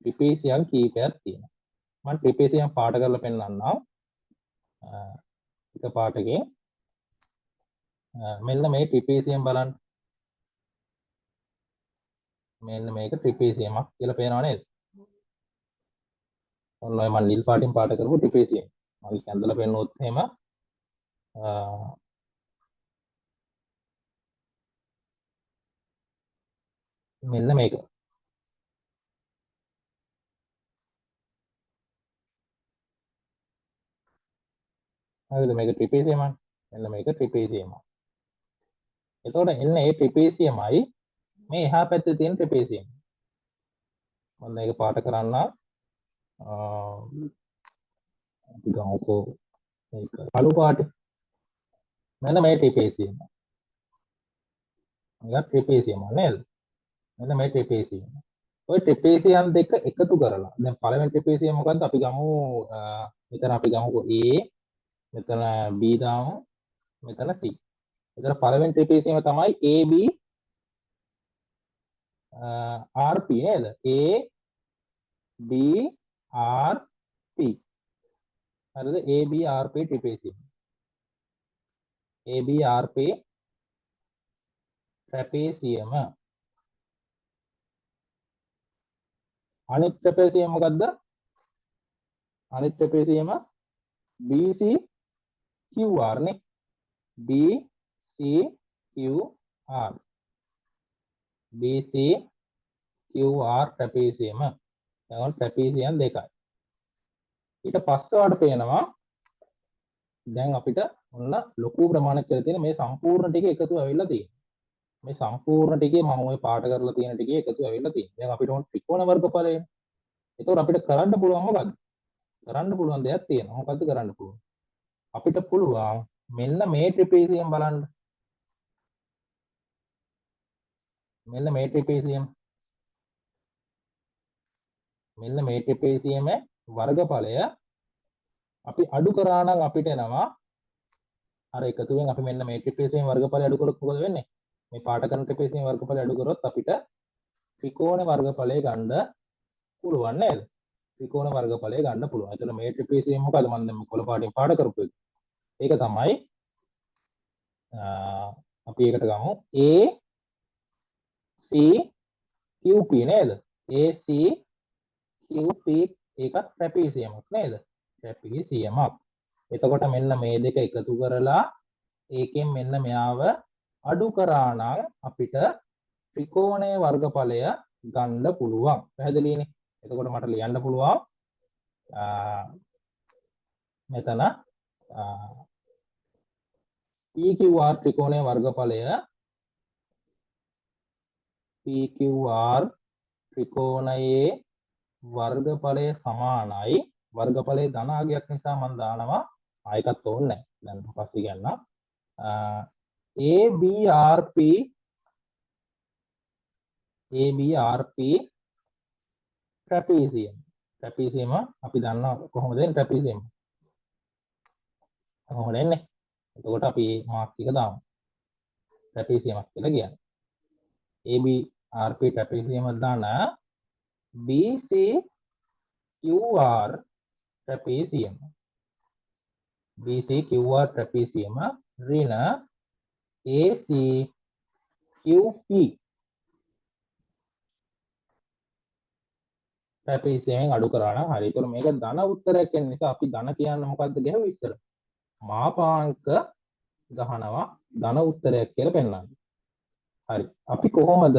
ත්‍රිපීසියන් කීපයක් තියෙනවා. මම ට්‍රැපීසියම් පාට කරලා පෙන්නන්නම්. එක පාටකින් මෙන්න මේ ට්‍රැපීසියම් බලන්න. මෙන්න මේක ට්‍රැපීසියමක් කියලා පේනව නේද? ඔන්න ඔය මම නිල් පාටින් පාට කරපු ට්‍රැපීසියම්. මම ඇඳලා පෙන්නුවොත් එහෙම මෙන්න මේක. හරිද? මේක ට්‍රැපීසියමක්. මෙන්න මේක ට්‍රැපීසියමක්. එතකොට එන්න ඒ ට්‍රැපීසියමයි මේ එහා පැත්තේ තියෙන ට්‍රැපීසියම. මම මේක පාට කරන්න අපි ගමුකෝ මේක කළු පාට. මෙන්න මේ ට්‍රැපීසියම. මේක ට්‍රැපීසියම නේද? මෙන්න මේ ට්‍රැපීසියම. ඔය ට්‍රැපීසියම් දෙක එකතු කරලා දැන් පළවෙනි ට්‍රැපීසියම මොකද්ද? අපි ගමු මෙතන අපි ගමුකෝ A, මෙතන B දාමු, මෙතන C. එතන පළවෙනි ට්‍රැපීසියම තමයි AB RP නේද? A B R P. හරිද? A B R P ට්‍රැපීසියම. A B R P ට්‍රැපීසියම. අනිත් ට්‍රැපීසියම මොකද්ද? අනිත් ට්‍රැපීසියම B C Q R නේ. B C Q R. B C Q R ට්‍රැපීසියම. දැන් ඔන්න ට්‍රැපීසියම් දෙකයි. ඊට පස්සේ ඔයාලට පේනවා දැන් අපිට ඔන්න ලොකු ප්‍රමාණයක් කියලා තියෙන මේ සම්පූර්ණ ටික එකතු වෙලා තියෙනවා. මේ සම්පූර්ණ ටිකේ මම ඔය පාට කරලා තියෙන ටිකේ එකතු වෙලා තියෙනවා. දැන් අපිට ඕන ත්‍රිකෝණ වර්ගඵලයනේ. ඒතකොට අපිට කරන්න පුළුවන් මොකද්ද? කරන්න පුළුවන් දෙයක් තියෙනවා. මොකද්ද කරන්න පුළුවන්? අපිට පුළුවන් මෙන්න මේ ට්‍රැපීසියම් බලන්න. මෙන්න මේ ට්‍රැපීසියම්. මෙන්න මේ ට්‍රැපීසියමේ වර්ගඵලය අපි අඩු කරා නම් අපිට එනවා අර එකතුවෙන් අපි මෙන්න මේ ට්‍රැපීසියම් වර්ගඵලය අඩු කරොත් මොකද වෙන්නේ? මේ පාට කරන ට්‍රැපීසියම් වර්ගඵලය අඩු කරොත් අපිට ත්‍රිකෝණ වර්ගඵලය ගන්න පුළුවන් නේද? ත්‍රිකෝණ වර්ගඵලය ගන්න පුළුවන්. එතකොට මේ ට්‍රැපීසියම් මොකද? මම දැන් කොළ පාටින් පාට කරපු එක. ඒක තමයි අපි ඒකට ගමු A C Q P නේද? A C Q P ඒකත් ට්‍රැපීසියමක් නේද? ට්‍රැපීසියමක්. එතකොට මෙන්න මේ දෙක එකතු කරලා ඒකෙන් මෙන්න මෙයාව අඩු කරා නම් අපිට ත්‍රිකෝණයේ වර්ගඵලය ගන්න පුළුවන්. පැහැදිලිනේ? එතකොට මට ලියන්න පුළුවන් මෙතන PQR ත්‍රිකෝණයේ වර්ගඵලය PQR ත්‍රිකෝණයේ වර්ගඵලය සමානයි. වර්ගඵලයේ ධන අගයක් නිසා මම දානවා ආයකත් ඕනේ නැහැ. දැන් පස්සේ කියන්න. ABRP ABRP ට්‍රැපීසියම්. ට්‍රැපීසියම අපි දන්නවා කොහොමද එන්නේ ට්‍රැපීසියම. කොහොමද එන්නේ? එතකොට අපි මාක් එක දාමු. ට්‍රැපීසියමක් කියලා කියන්නේ. ABRP ට්‍රැපීසියම ධන BCQR ට්‍රැපීසියම. BCQR ට්‍රැපීසියම ඍණ ACQP ට්‍රැපීසියමෙන් අඩු කරා නම් හරි. ඒතකොට මේක ධන උත්තරයක් වෙන නිසා අපි ධන කියන්න මොකද්ද ගැහුවේ ඉස්සර? මාපාංක ගහනවා ධන උත්තරයක් කියලා පෙන්නන්න. හරි. අපි කොහොමද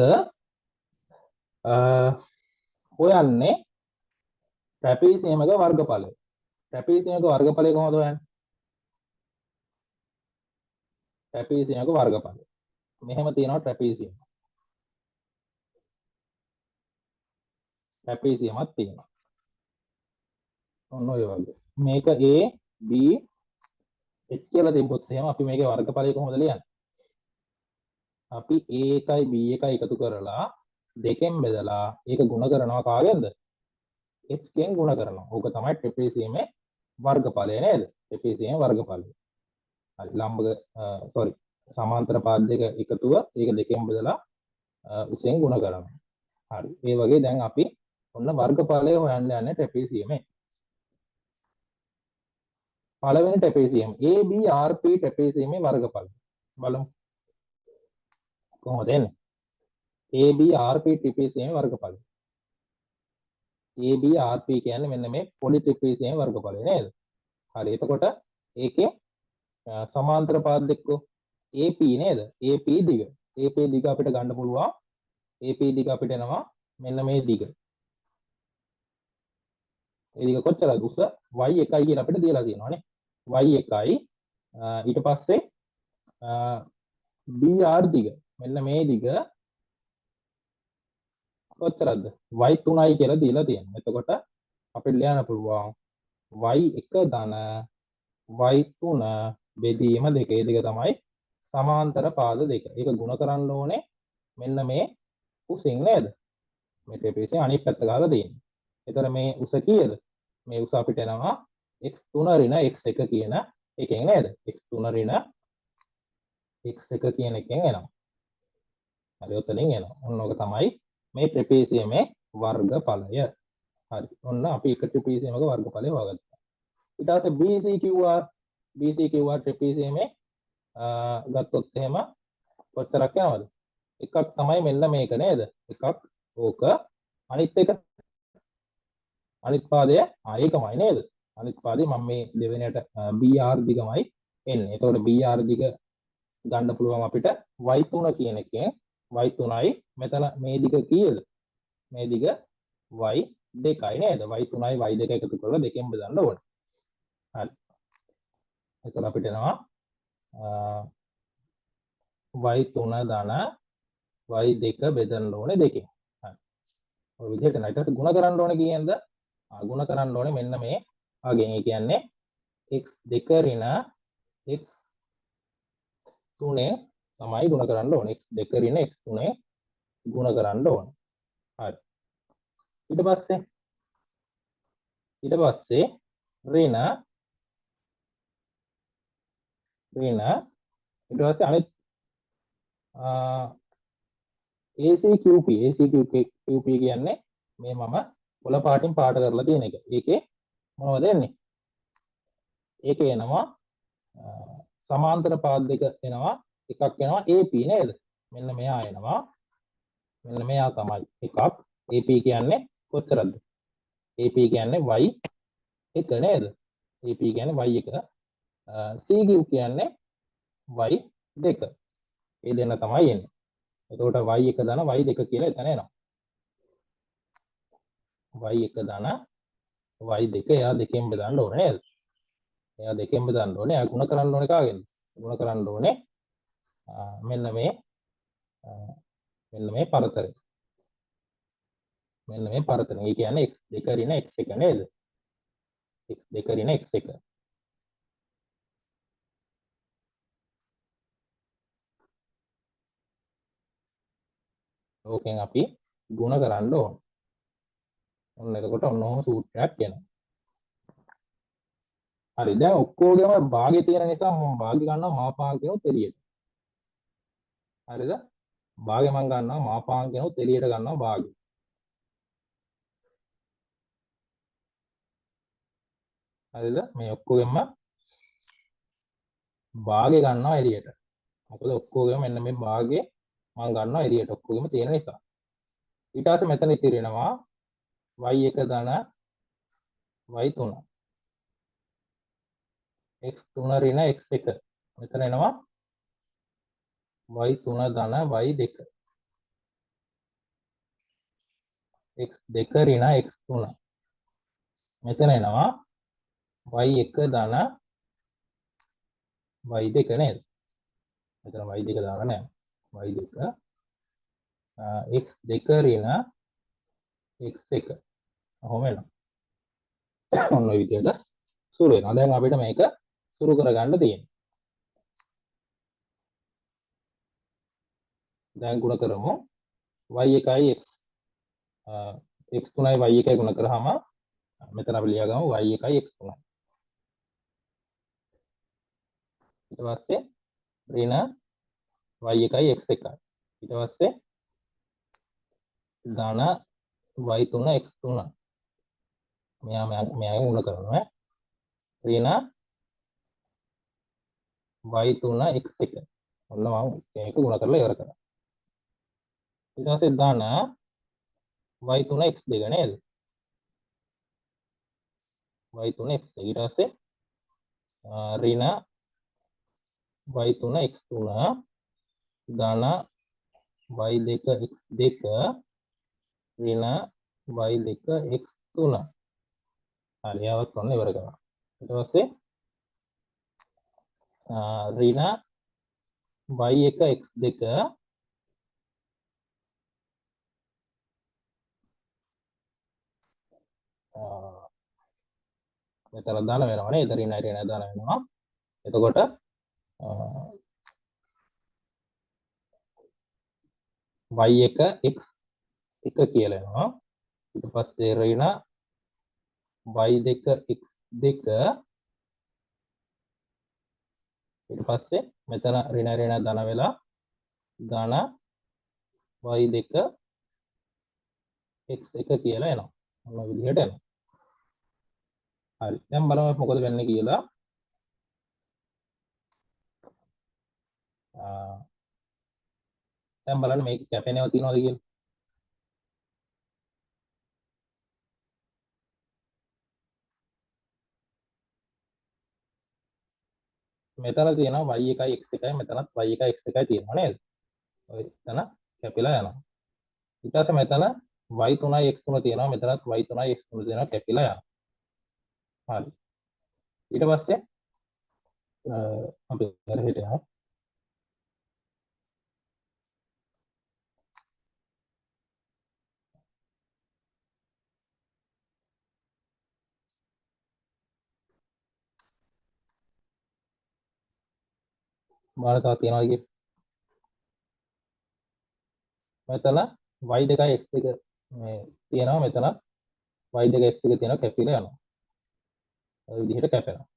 හොයන්නේ ට්‍රැපීසියමක වර්ගඵලය? ට්‍රැපීසියමක වර්ගඵලය කොහොමද හොයන්නේ? ට්‍රැපීසියමක වර්ගඵලය. මෙහෙම තියෙනවා ට්‍රැපීසියම. ට්‍රැපීසියමක් තියෙනවා. ඔන්න ඔය වගේ. මේක A B H කියලා තිබ්බොත් එහෙම අපි මේකේ වර්ගඵලය කොහොමද ලියන්නේ? අපි A එකයි B එකයි එකතු කරලා දෙකෙන් බෙදලා ඒක ගුණ කරනවා කාගෙන්ද? H කෙන් ගුණ කරනවා. ඕක තමයි ට්‍රැපීසියමේ වර්ගඵලය නේද? ට්‍රැපීසියමේ වර්ගඵලය. හරි. ලම්බක සෝරි සමාන්තර පාද දෙක එකතුව ඒක දෙකෙන් බෙදලා උසෙන් ගුණ කරනවා. හරි. ඒ වගේ දැන් අපි ඔන්න වර්ගඵලය හොයන්න යන්නේ ට්‍රැපීසියමේ. පළවෙනි ට්‍රැපීසියම් ABRP ට්‍රැපීසියමේ වර්ගඵලය. බලමු. කොහොමද එන්නේ? ABRP ට්‍රැපීසියමේ වර්ගඵලය. ABRP කියන්නේ මෙන්න මේ පොඩි ට්‍රැපීසියමේ වර්ගඵලය නේද? හරි. එතකොට ඒකේ සමාන්තර පාද දෙකෝ AP නේද? AP දිග. AP දිග අපිට ගන්න පුළුවන්. AP දිග අපිට එනවා මෙන්න මේ දිග. ඒ දිග කොච්චරද? උස y1 කියලා අපිට දීලා තියෙනවා නේ. y1 ඊට පස්සේ BR දිග. මෙන්න මේ දිග කොච්චරද? y3යි කියලා දීලා තියෙනවා. එතකොට අපිට ලියන්න පුළුවන් y1 ධන y3 බෙදීම 2. ඒ දෙක තමයි සමාන්තර පාද දෙක. ඒක ගුණ කරන්න ඕනේ මෙන්න මේ උසින් නේද? මේ ට්‍රැපීසියම් අනිත් පැත්ත ගහලා තියෙන්නේ. එතකොට මේ උස කීයද? මේ උස අපිට එනවා x3 ඍණ x1 කියන එකෙන් නේද? x3 ඍණ x1 කියන එකෙන් එනවා. හරි, ඔතනින් එනවා. ඔන්න ඔක තමයි මේ ට්‍රැපීසියමේ වර්ගඵලය. හරි. ඔන්න අපි එක ට්‍රැපීසියමක වර්ගඵලය හොයාගත්තා. ඊට පස්සේ BCQR BCQR ට්‍රැපීසියමේ ගත්තොත් එහෙම කොච්චරක් යනවද? එකක් තමයි මෙන්න මේක නේද? එකක් ඕක. අනිත් එක අනිත් පාදය ඒකමයි නේද? අනිත් පාදේ මම මේ දෙවෙනියට BR දිගමයි එන්නේ. එතකොට BR දිග ගන්න පුළුවන් අපිට y3 කියන එකෙන් y3යි මෙතන මේ දිග කීයද? මේ දිග y2යි නේද? y3යි y2 එකතු කරලා දෙකෙන් බෙදන්න ඕනේ. හරි. එතකොට අපිට එනවා y3 ධන y2 බෙදන්න ඕනේ දෙකෙන්. හරි. ඔය විදිහට නේද? ඊට පස්සේ ගුණ කරන්න ඕනේ කීයෙන්ද? ගුණ කරන්න ඕනේ මෙන්න මේ අගෙන්. ඒ කියන්නේ x2 ඍණ x3 තමයි ගුණ කරන්න ඕනේ. x2 ඍණ x3 ගුණ කරන්න ඕනේ. හරි. ඊට පස්සේ ඍණ ඍණ ඊට පස්සේ අනිත් ACQP ACQP කියන්නේ මේ මම පොළ පාටින් පාට කරලා තියෙන එක. ඒකේ මොනවද එන්නේ? ඒකේ එනවා සමාන්තර පාද දෙක එනවා. එකක් එනවා AP නේද? මෙන්න මෙයා එනවා. මෙන්න මෙයා තමයි එකක්. AP කියන්නේ කොච්චරද? AP කියන්නේ y1 නේද? AP කියන්නේ y1. CQ කියන්නේ y2. ඒ දෙන්න තමයි එන්නේ. එතකොට y1 ධන y2 කියලා එතන එනවා. y1 ධන y2 එයා දෙකෙන් බෙදන්න ඕනේ නේද? එයා දෙකෙන් බෙදන්න ඕනේ. එයා ගුණ කරන්න ඕනේ කාගෙන්ද? ගුණ කරන්න ඕනේ මෙන්න මේ පරතරය. මෙන්න මේ පරතරය. ඒ කියන්නේ x2 ඍණ x1 නේද? x2 ඍණ x1. ඕකෙන් අපි ගුණ කරන්න ඕන. ඔන්න එතකොට ඔන්න ඔහොම සූත්‍රයක් එනවා. හරි. දැන් ඔක්කොගේම භාගය තියෙන නිසා මම භාගය ගන්නවා මාපාංකෙනුත් එළියට. හරිද? භාගය මම ගන්නවා මාපාංකෙනුත් එළියට ගන්නවා භාගය. හරිද? මේ ඔක්කොගෙම භාගය ගන්නවා එළියට. මොකද ඔක්කොගෙම මෙන්න මේ භාගය මම ගන්නවා එළියට ඔක්කොගෙම තියෙන නිසා. ඊට පස්සේ මෙතන ඉතිරි වෙනවා y1 ධන y3 x3 ඍණ x1 මෙතන එනවා y3 ධන y2 x2 ඍණ x3 මෙතන එනවා y1 ධන y2 නේද? මෙතන y2 දාලා නෑ. y2 x2 ඍණ x1 ඔහොම එනවා. ඔන්න ඔය විදිහට සුරු වෙනවා. දැන් අපිට මේක සුරු කරගන්න තියෙනවා. දැන් ගුණ කරමු y1යි x x3යි y1යි ගුණ කරාම මෙතන අපි ලියාගමු y1යි x3යි. ඊට පස්සේ ඍණ y1යි x1යි. ඊට පස්සේ ධන y3 x3 මෙයා මෙයා ගුණ කරනවා ඍණ y3 x1. ඔන්න මම මේක ගුණ කරලා ඉවර කරා. ඊට පස්සේ ධන y3 x2 නේද? y3 x2. ඊට පස්සේ ඍණ y3 x3 ධන y2 x2 ඍණ y2 x3. හරි, ආවත් ඔන්න ඉවර කරා. ඊට පස්සේ ඍණ y1 x2 මෙතන ධන වෙනවා නේද? ඍණ ඍණ ධන වෙනවා. එතකොට y1 x1 කියලා එනවා. ඊට පස්සේ ඍණ y2 x2 ඊට පස්සේ මෙතන ඍණ ඍණ ධන වෙලා ධන y2 x1 කියලා එනවා. ඔන්න ඔය විදිහට එනවා. හරි. දැන් බලමු මොකද වෙන්නේ කියලා. දැන් බලන්න මේක කැපෙනව තියනවද කියලා. මෙතන තියෙනවා y1 x1, මෙතනත් y1 x1 තියෙනවා නේද? ඔය එතන කැපිලා යනවා. ඊට පස්සේ මෙතන y3 x3 තියෙනවා, මෙතනත් y3 x3 තියෙනවා, කැපිලා යනවා. හරි. ඊට පස්සේ අපි අර හිට යමු. බලන්න තව තියෙනවද කියලා. මෙතන y2 x2 මේ තියෙනවා, මෙතන y2 x2 තියෙනවා, කැපිලා යනවා. ඔය විදිහට කැපෙනවා.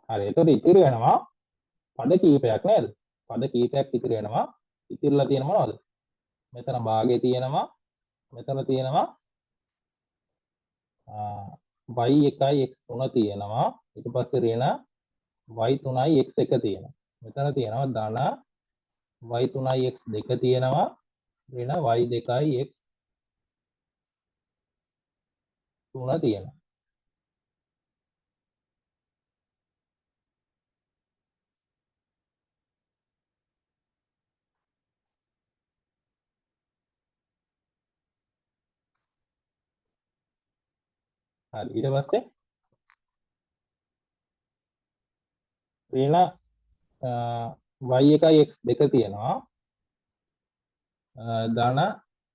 හරි, එතකොට ඉතිරි වෙනවා පද කීපයක් නේද? පද කීපයක් ඉතිරි වෙනවා. ඉතිරිලා තියෙන මොනවද? මෙතන භාගය තියෙනවා, මෙතන තියෙනවා y1 x3 තියෙනවා, ඊට පස්සේ ඍණ y3 x1 තියෙනවා. මෙතන තියෙනවා ධන y3 x2 තියෙනවා, ඍණ y2 x3 තියෙනවා. හරි, ඊට පස්සේ ඍණ y1 x2 තියෙනවා, ධන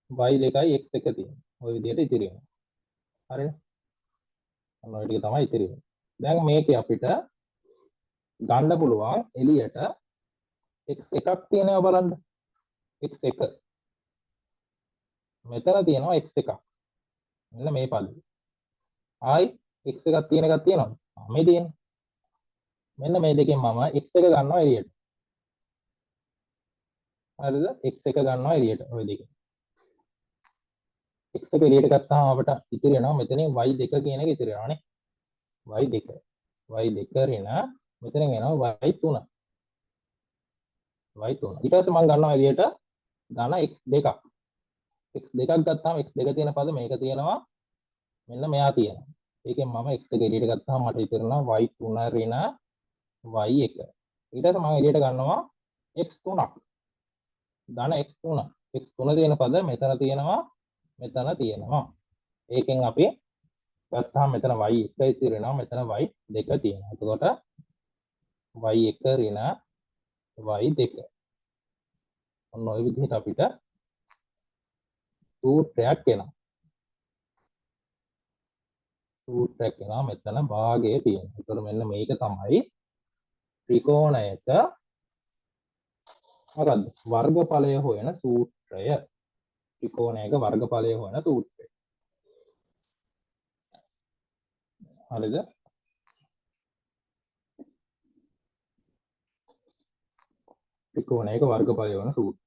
y2 x1 තියෙනවා. ඔය විදිහට ඉතිරි වෙනවා. හරිනේ? ඔන්න ඔය ටික තමයි ඉතිරි වෙන්නේ. දැන් මේකේ අපිට ගන්න පුළුවන් එළියට x1 තියෙනවා බලන්න. x1 මෙතන තියෙනවා x1. මෙන්න මේ පදේ. ආයි x1 තියෙන එකක් තියෙනවද? මේ තියෙන්නේ. මෙන්න මේ දෙකෙන් මම x1 ගන්නවා එළියට. හරිද? x1 ගන්නවා එළියට ඔය දෙකෙන්. x1 එළියට ගත්තාම අපිට ඉතිරි වෙනවා මෙතනින් y2 කියන එක ඉතිරි වෙනවානේ. y2. y2 ඍණ මෙතනින් එනවා y3. y3. ඊට පස්සේ මම ගන්නවා එළියට ධන x2. x2 ගත්තාම x2 තියෙන පද මේක තියෙනවා, මෙන්න මෙයා තියෙනවා. ඒකෙන් මම x2 එළියට ගත්තාම මට ඉතිරි වෙනවා y3 ඍණ y1. ඊට පස්සේ මම එළියට ගන්නවා x3. ධන x3. x3 තියෙන පද මෙතන තියෙනවා, මෙතන තියෙනවා. ඒකෙන් අපි ගත්තාම මෙතන y1 ඉතිරි වෙනවා, මෙතන y2 තියෙනවා. එතකොට y1 ඍණ y2. ඔන්න ඔය විදිහට අපිට සූත්‍රයක් එනවා. සූත්‍රයක් එනවා මෙතන භාගය තියෙනවා. එතකොට මෙන්න මේක තමයි ත්‍රිකෝණයක මොකද්ද? වර්ගඵලය හොයන සූත්‍රය. ත්‍රිකෝණයක වර්ගඵලය හොයන සූත්‍රය. හරිද? ත්‍රිකෝණයක වර්ගඵලය වන සූත්‍ර.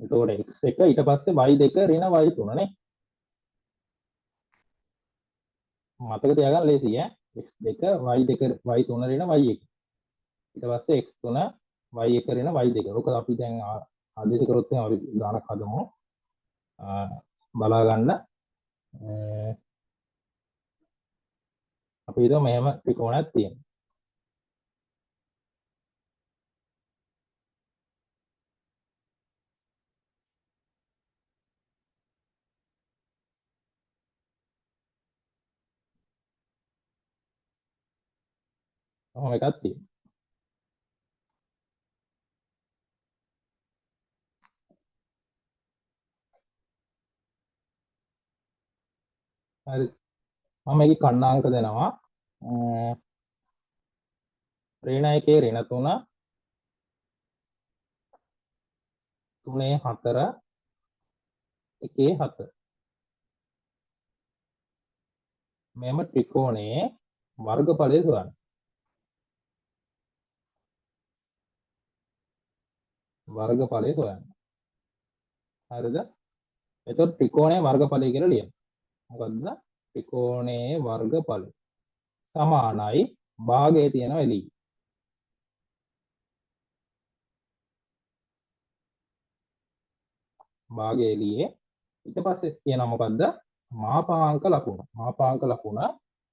එතකොට x1 ඊට පස්සේ y2 ඍණ y3 නේ. මතක තියාගන්න ලේසි ඈ. x2 y2 y3 ඍණ y1. ඊට පස්සේ x3 y1 ඍණ y2. ඔක අපි දැන් ආදේශ කරොත් එහෙනම් අපි ගානක් හදමු. බලා ගන්න. අපි හිතමු මෙහෙම ත්‍රිකෝණයක් තියෙනවා. ඔහොම එකක් තියෙනවා. හරි. මම මේකේ කණ්ණාංක දෙනවා. ඍණ 1 ඍණ 3 3 4 1 7. මෙම ත්‍රිකෝණයේ වර්ගඵලය හොයන්න. වර්ගඵලය හොයන්න. හරිද? එතකොට ත්‍රිකෝණයේ වර්ගඵලය කියලා ලියන්න. මොකද්ද? ත්‍රිකෝණයේ වර්ගඵලය සමානයි භාගයේ තියෙන එළිය. භාගයේ එළියේ ඊට පස්සේ තියෙනවා මොකද්ද? මාපාංක ලකුණ. මාපාංක ලකුණ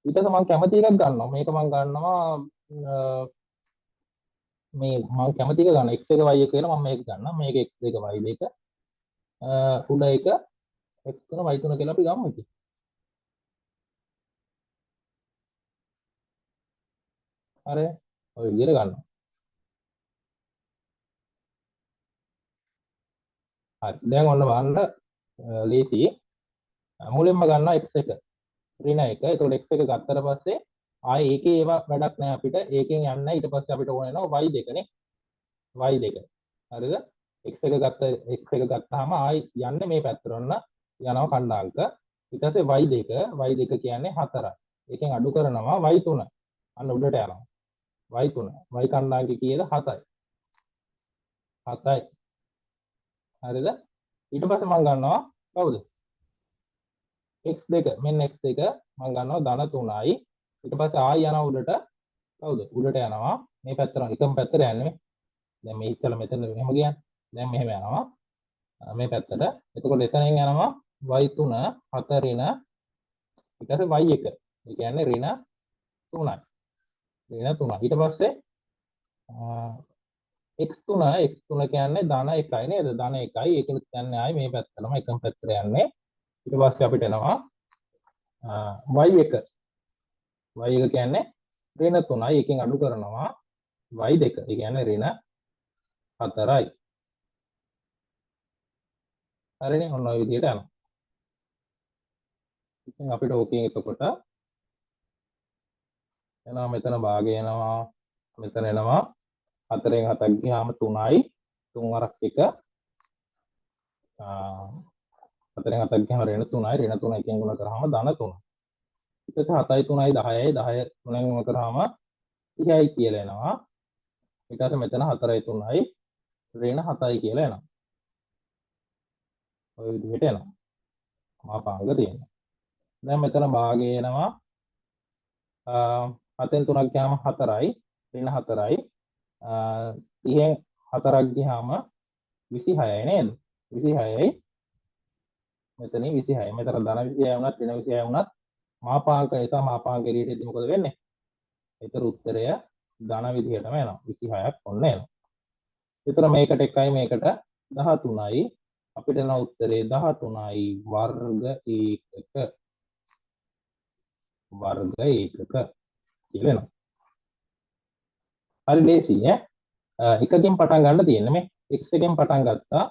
ඊට පස්සේ මම කැමති එකක් ගන්නවා. මේක මම ගන්නවා මේ මම කැමති එක ගන්න x1 y1 කියලා මම මේක ගන්නවා. මේක x2 y2 උඩ එක x3 y3 කියලා අපි ගමු ඉතින්. හරි ඔය විදිහට ගන්නවා. හරි දැන් ඔන්න බලන්න ලේසි. මුලින්ම ගන්නවා x1 ඍණ 1. එතකොට x1 ගත්තට පස්සේ ආයේ ඒකේ ඒවා වැඩක් නෑ අපිට. ඒකෙන් යන්නේ ඊට පස්සේ අපිට ඕන වෙනවා y2 නේ. y2. හරිද? x1 ගත්ත x1 ගත්තාම ආයි යන්නේ මේ පැත්තට ඔන්න යනවා කණ්ඩාංක. ඊට පස්සේ y2 y2 කියන්නේ 4යි. ඒකෙන් අඩු කරනවා y3. අන්න උඩට යනවා. y3 y කණ්ඩාංකේ කීයද? 7යි. 7යි. හරිද? ඊට පස්සේ මම ගන්නවා කවුද? x2 මෙන්න x2 මම ගන්නවා ධන 3යි. ඊට පස්සේ ආයි යනවා උඩට කවුද? උඩට යනවා මේ පැත්තට එකම පැත්තට යන්නේ නේ. දැන් මේ ඉස්සෙල්ලා මෙතන මෙහෙම ගියානේ. දැන් මෙහෙම යනවා මේ පැත්තට. එතකොට එතනින් යනවා y3 4 ඍණ ඊට පස්සේ y1. ඒ කියන්නේ ඍණ 3යි. ඍණ 3. ඊට පස්සේ x3 x3 කියන්නේ ධන 1යි නේද? ධන 1යි. ඒකෙත් යන්නේ ආයි මේ පැත්තටම එකම පැත්තට යන්නේ. ඊට පස්සේ අපිට එනවා y1. y1 කියන්නේ ඍණ 3යි. ඒකෙන් අඩු කරනවා y2. ඒ කියන්නේ ඍණ 4යි. හරිනේ? ඔන්න ඔය විදිහට යනවා. ඉතින් අපිට ඕකෙන් එතකොට එනවා මෙතන භාගය එනවා මෙතන එනවා 4න් 7ක් ගියාම 3යි 3 වරක් 1 4න් 7ක් ගියාම ඍණ 3යි ඍණ 3 එකෙන් ගුණ කරාම ධන 3. ඊට පස්සේ 7යි 3යි 10යි 10 3න් ගුණ කරාම 30යි කියලා එනවා. ඊට පස්සේ මෙතන 4යි 3යි ඍණ 7යි කියලා එනවා. ඔය විදිහට එනවා. මාපාංග තියෙනවා. දැන් මෙතන භාගය එනවා 7න් 3ක් ගියාම 4යි ඍණ 4යි 30න් 4ක් ගියාම 26යි නේද? 26යි මෙතනින් 26. මෙතන ධන 26 වුණත් ඍණ 26 වුණත් මාපාංක නිසා මාපාංක එළියට එද්දි මොකද වෙන්නේ? ඒතර උත්තරය ධන විදිහටම එනවා. 26ක් ඔන්න එනවා. ඒතර මේකට 1යි මේකට 13යි. අපිට එන උත්තරේ 13යි වර්ග ඒකක. වර්ග ඒකක කියලා එනවා. හරි ලේසි ඈ. එකකින් පටන් ගන්න තියෙන්නේ මේ x එකෙන් පටන් ගත්තා.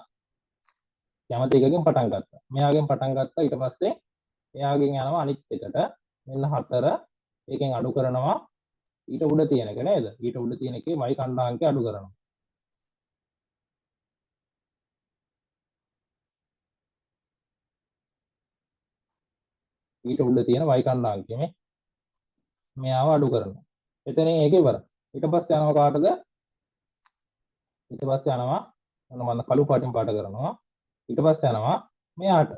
කැමති එකකින් පටන් ගත්තා. මෙයාගෙන් පටන් ගත්තා. ඊට පස්සේ එයාගෙන් යනවා අනිත් එකට. මෙන්න 4 ඒකෙන් අඩු කරනවා ඊට උඩ තියෙන එක නේද? ඊට උඩ තියෙන එකේ y කණ්ඩාංකය අඩු කරනවා. ඊට උඩ තියෙන y ඛණ්ඩාංකය මේ මෙයාව අඩු කරනවා. එතනින් ඒක ඉවරයි. ඊට පස්සේ යනවා කාටද? ඊට පස්සේ යනවා ඔන්න මම කළු පාටින් පාට කරනවා. ඊට පස්සේ යනවා මෙයාට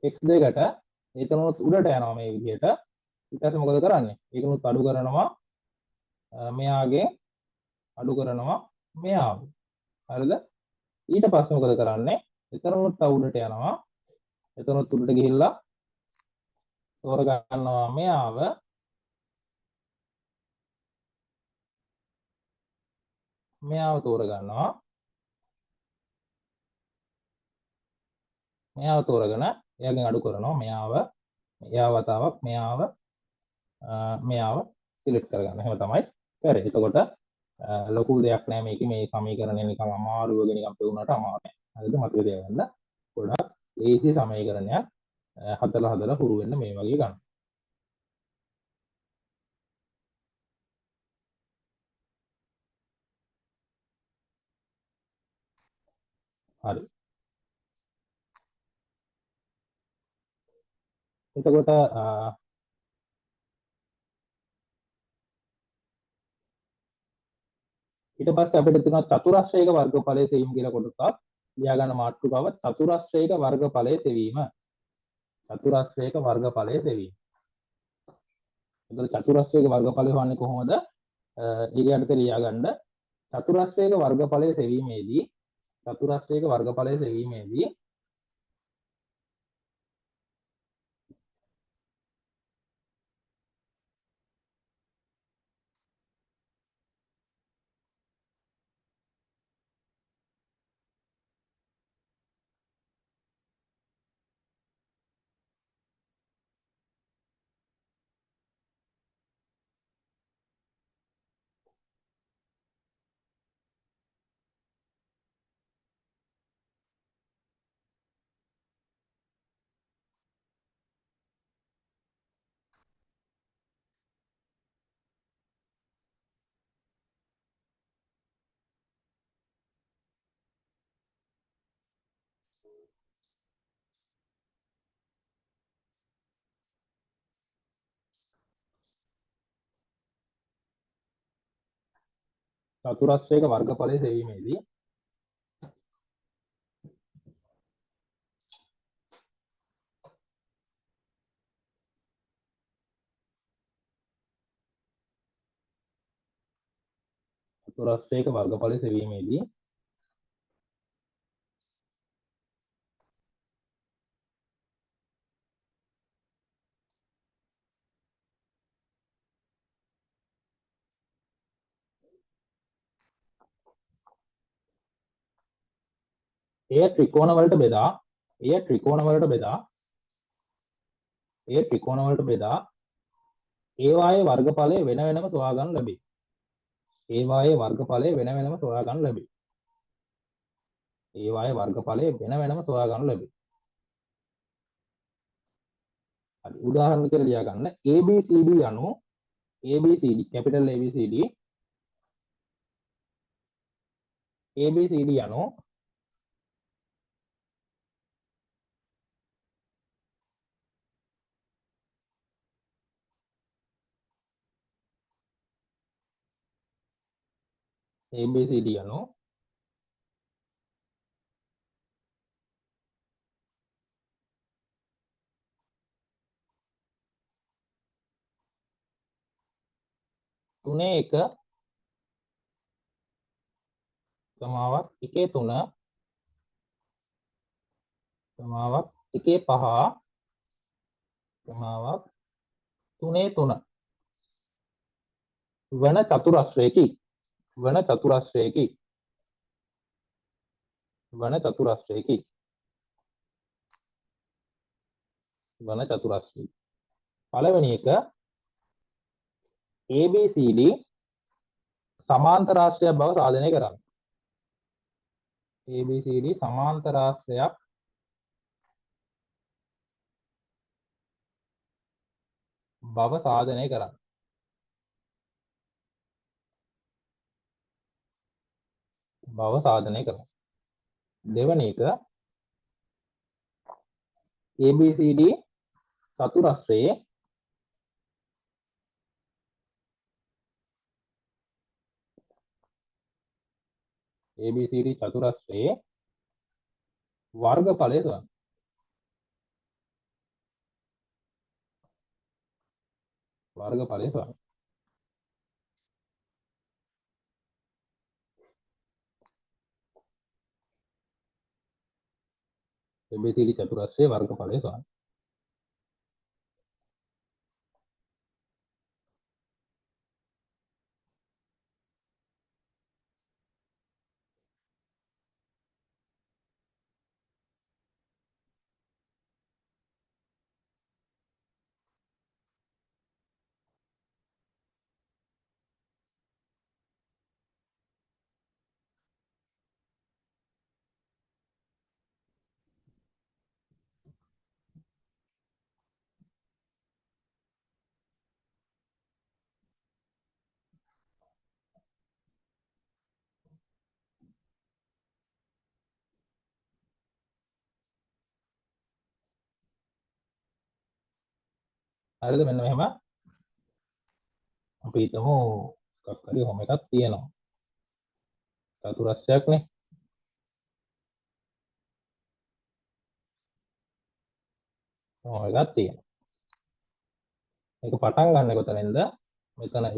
x දෙකට එතනොත් උඩට යනවා මේ විදිහට. ඊට පස්සේ මොකද කරන්නේ? ඒකනොත් අඩු කරනවා මෙයාගේ අඩු කරනවා මෙයාව. හරිද? ඊට පස්සේ මොකද කරන්නේ? එතනොත් තව උඩට යනවා. එතනොත් උඩට ගිහිල්ලා තෝරගන්නවා මෙයාව. මෙයාව තෝරගන්නවා. මෙයාව තෝරගෙන එයාගෙන් අඩු කරනවා මෙයාව. එයා වතාවක් මෙයාව මෙයාව සිලෙක්ට් කරගන්න. එහෙම තමයි කරේ. එතකොට ලොකු දෙයක් නෑ මේකේ. මේ සමීකරණය නිකන් අමාරු වගේ නිකන් පෙවුනට අමාරු නෑ. හරිද? මතක තියාගන්න. ගොඩක් ලේසි සමීකරණයක්. හදලා හදලා හුරු වෙන්න මේ වගේ ගන්න. හරි. එතකොට ඊට පස්සේ අපිට තියෙනවා චතුරස්‍රයක වර්ගඵලය සෙවීම කියලා කොටසක්. ලියා ගන්න මාතෘකාව චතුරස්‍රයක වර්ගඵලය සෙවීම. චතුරස්‍රයක වර්ගඵලය සෙවීම. එතකොට චතුරස්‍රයක වර්ගඵලය හොයන්නේ කොහොමද? ඒක යටතේ ලියා ගන්න. චතුරස්‍රයක වර්ගඵලය සෙවීමේදී චතුරස්‍රයක වර්ගඵලය සෙවීමේදී චතුරස්‍රයක වර්ගඵලය සෙවීමේදී චතුරස්‍රයක වර්ගඵලය සෙවීමේදී එය ත්‍රිකෝණ වලට බෙදා එය ත්‍රිකෝණ වලට බෙදා එය ත්‍රිකෝණ වලට බෙදා ඒවායේ වර්ගඵලය වෙන වෙනම සොයා ගන්න ලැබේ. ඒවායේ වර්ගඵලය වෙන වෙනම සොයා ගන්න ලැබේ. ඒවායේ වර්ගඵලය වෙන වෙනම සොයා ගන්න ලැබේ. හරි, උදාහරණ කියලා ලියා ගන්න. ABCD යනු ABCD capital ABCD ABCD යනු ABCD යනු තුනේ එක කමාවක් එකේ තුන කමාවක් එකේ පහ කමාවක් තුනේ තුන වන චතුරස්‍රයකි. වන චතුරස්‍රයකි. වන චතුරස්‍රයකි. වන චතුරස්‍රය. පළවෙනි එක ABCD සමාන්තරාශ්‍රයක් බව සාධනය කරන්න. ABCD සමාන්තරාශ්‍රයක් බව සාධනය කරන්න. බව සාධනය කරන්න. දෙවැනි එක ABCD චතුරස්‍රයේ ABCD චතුරස්‍රයේ වර්ගඵලය සොයන්න. වර්ගඵලය සොයන්න. ABCD චතුරස්‍රයේ වර්ගඵලය සොයන්න. හරිද? මෙන්න මෙහෙම අපි හිතමු එකක් හරි ඔහොම එකක් තියෙනවා. චතුරස්‍රයක් නේ. ඔහොම එකක් තියෙනවා. මේක පටන් ගන්න කොතනින්ද? මෙතන A,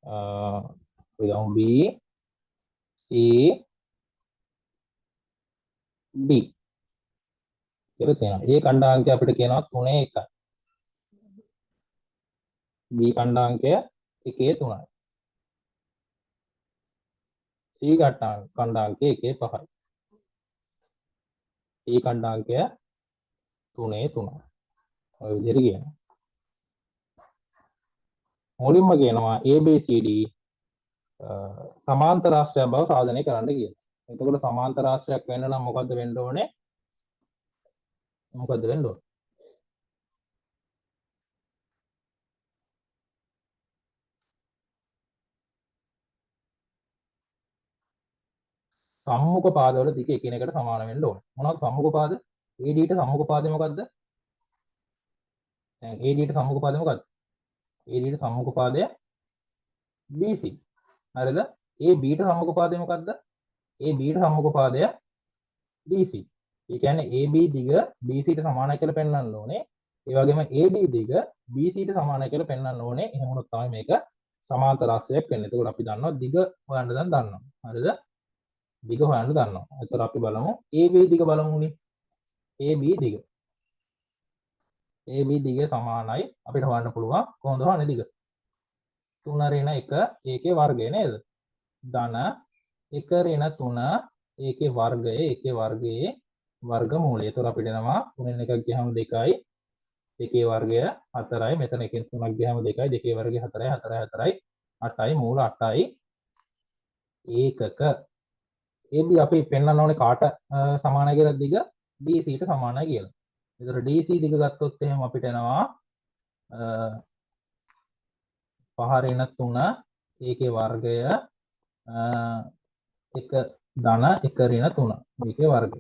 අපි ගමු B, C, D කියලා තියෙනවා. A ඛණ්ඩාංකය අපිට කියනවා 3 1. B ඛණ්ඩාංකය 1 3යි. C ඛණ්ඩාංකය 1 5යි. D ඛණ්ඩාංකය 3 3යි. ඔය විදිහට කියනවා. මුලින්ම කියනවා ABCD සමාන්තරාශ්‍රයක් බව සාධනය කරන්න කියලා. එතකොට සමාන්තරාශ්‍රයක් වෙන්න නම් මොකද්ද වෙන්න ඕනේ? මොකද්ද වෙන්න ඕනේ? සම්මුඛ පාදවල දිග එකිනෙකට සමාන වෙන්න ඕනේ. මොනවද සම්මුඛ පාද? AD ට සම්මුඛ පාදය මොකද්ද? දැන් AD ට සම්මුඛ පාදය මොකද්ද? AD ට සම්මුඛ පාදය BC. හරිද? AB ට සම්මුඛ පාදය මොකද්ද? AB ට සම්මුඛ පාදය DC. ඒ කියන්නේ AB දිග BC ට සමානයි කියලා පෙන්වන්න ඕනේ. ඒ වගේම AD දිග BC ට සමානයි කියලා පෙන්වන්න ඕනේ. එහෙම වුණොත් තමයි මේක සමාන්තරාශ්‍රයක් වෙන්නේ. එතකොට අපි දන්නවා දිග හොයන්න දැන් දන්නවා. හරිද? දිග හොයන්න දන්නවා. එතකොට අපි බලමු AB දිග බලමුනේ. AB දිග. AB දිග සමානයි අපිට හොයන්න පුළුවන්. කොහොමද හොයන්නේ දිග? 3 ඍණ 1 ඒකේ වර්ගය නේද? ධන 1 ඍණ 3 ඒකේ වර්ගය ඒකේ වර්ගයේ වර්ගමූලය. එතකොට අපිට එනවා 3 1 ගියහම 2යි දෙකේ වර්ගය 4යි. මෙතන එකෙන් 3ක් ගියහම 2යි දෙකේ වර්ගය 4යි 4යි 4යි 8යි මූල 8යි ඒකක. AB අපි පෙන්වන්න ඕනේ කාට සමානයි කියලා දිග? DC ට සමානයි කියලා. එතකොට DC දිග ගත්තොත් එහෙම අපිට එනවා 5 ඍණ 3 ඒකේ වර්ගය 1 ධන 1 ඍණ 3 මේකේ වර්ගය.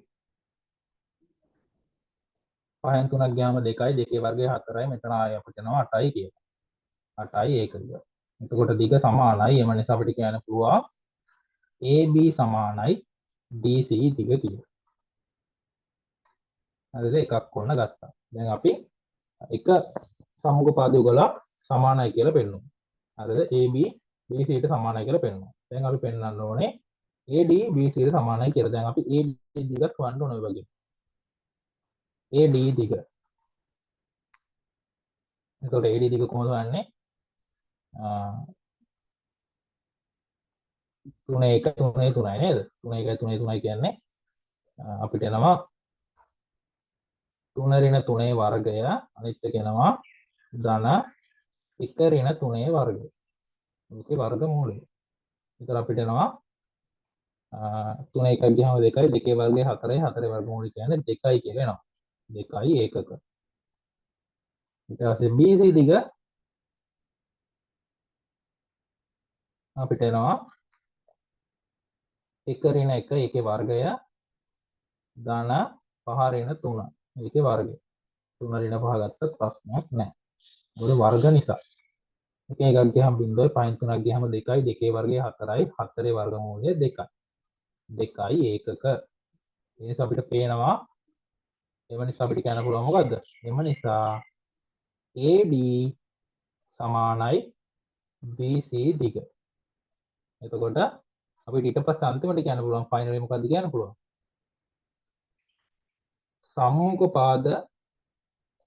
5න් 3ක් ගියාම 2යි දෙකේ වර්ගය 4යි මෙතන ආයෙ අපිට එනවා 8යි කියලා. 8යි ඒකක. එතකොට දිග සමානයි. එම නිසා අපිට කියන්න පුළුවන් AB සමානයි DC දිග කියලා. හරිද? එකක් ඔන්න ගත්තා. දැන් අපි එක සම්මුඛ පාද යුගලක් සමානයි කියලා පෙන්නුවා. හරිද? AB BC ට සමානයි කියලා පෙන්නුවා. දැන් අපි පෙන්වන්න ඕනේ AD BC ට සමානයි කියලා. දැන් අපි AD දිගත් හොයන්න ඕනේ ඔය වගේ. AD දිග. එතකොට AD දිග කොහොමද හොයන්නේ? 3 1 3 3යි නේද? 3 1 3 3යි කියන්නේ අපිට එනවා 3 ඍණ 3 වර්ගය අනිත් එක එනවා ධන 1 ඍණ 3 වර්ගය. මේකේ වර්ගමූලය. ඒතර අපිට එනවා 3 1 ගියාම 2යි දෙකේ වර්ගය 4යි 4 වර්ගමූලය කියන්නේ 2යි කියලා එනවා. 2යි ඒකක. ඊට පස්සේ BC දිග අපිට එනවා 1 ඍණ 1 ඒකේ වර්ගය ධන 5 ඍණ 3 ඒකේ වර්ගය. 3 ඍණ 5 ගත්තත් ප්‍රශ්නයක් නැහැ. මොකද වර්ග නිසා. එකෙන් එකක් ගියහම බිංදුවයි, පහෙන් තුනක් ගියහම 2යි, දෙකේ වර්ගය 4යි, හතරේ වර්ගමූලය 2යි. 2යි ඒකක. ඒ නිසා අපිට පේනවා, එම නිසා අපිට කියන්න පුළුවන් මොකද්ද? එම නිසා AD සමානයි BC දිග. එතකොට අපිට ඊට පස්සේ අන්තිමට කියන්න පුළුවන් ෆයිනලි මොකද්ද කියන්න පුළුවන්? සම්මුඛ පාද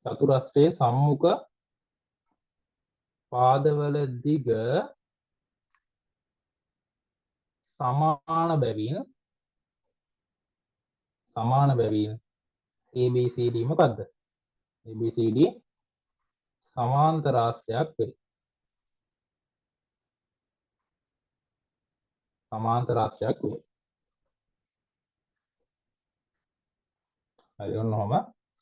චතුරස්‍රයේ සම්මුඛ පාදවල දිග සමාන බැවින් ABCD මොකද්ද? ABCD සමාන්තරාස්‍රයක් වේ. සමාන්තරාස්‍රයක් වේ. හරි, ඔන්න ඔහම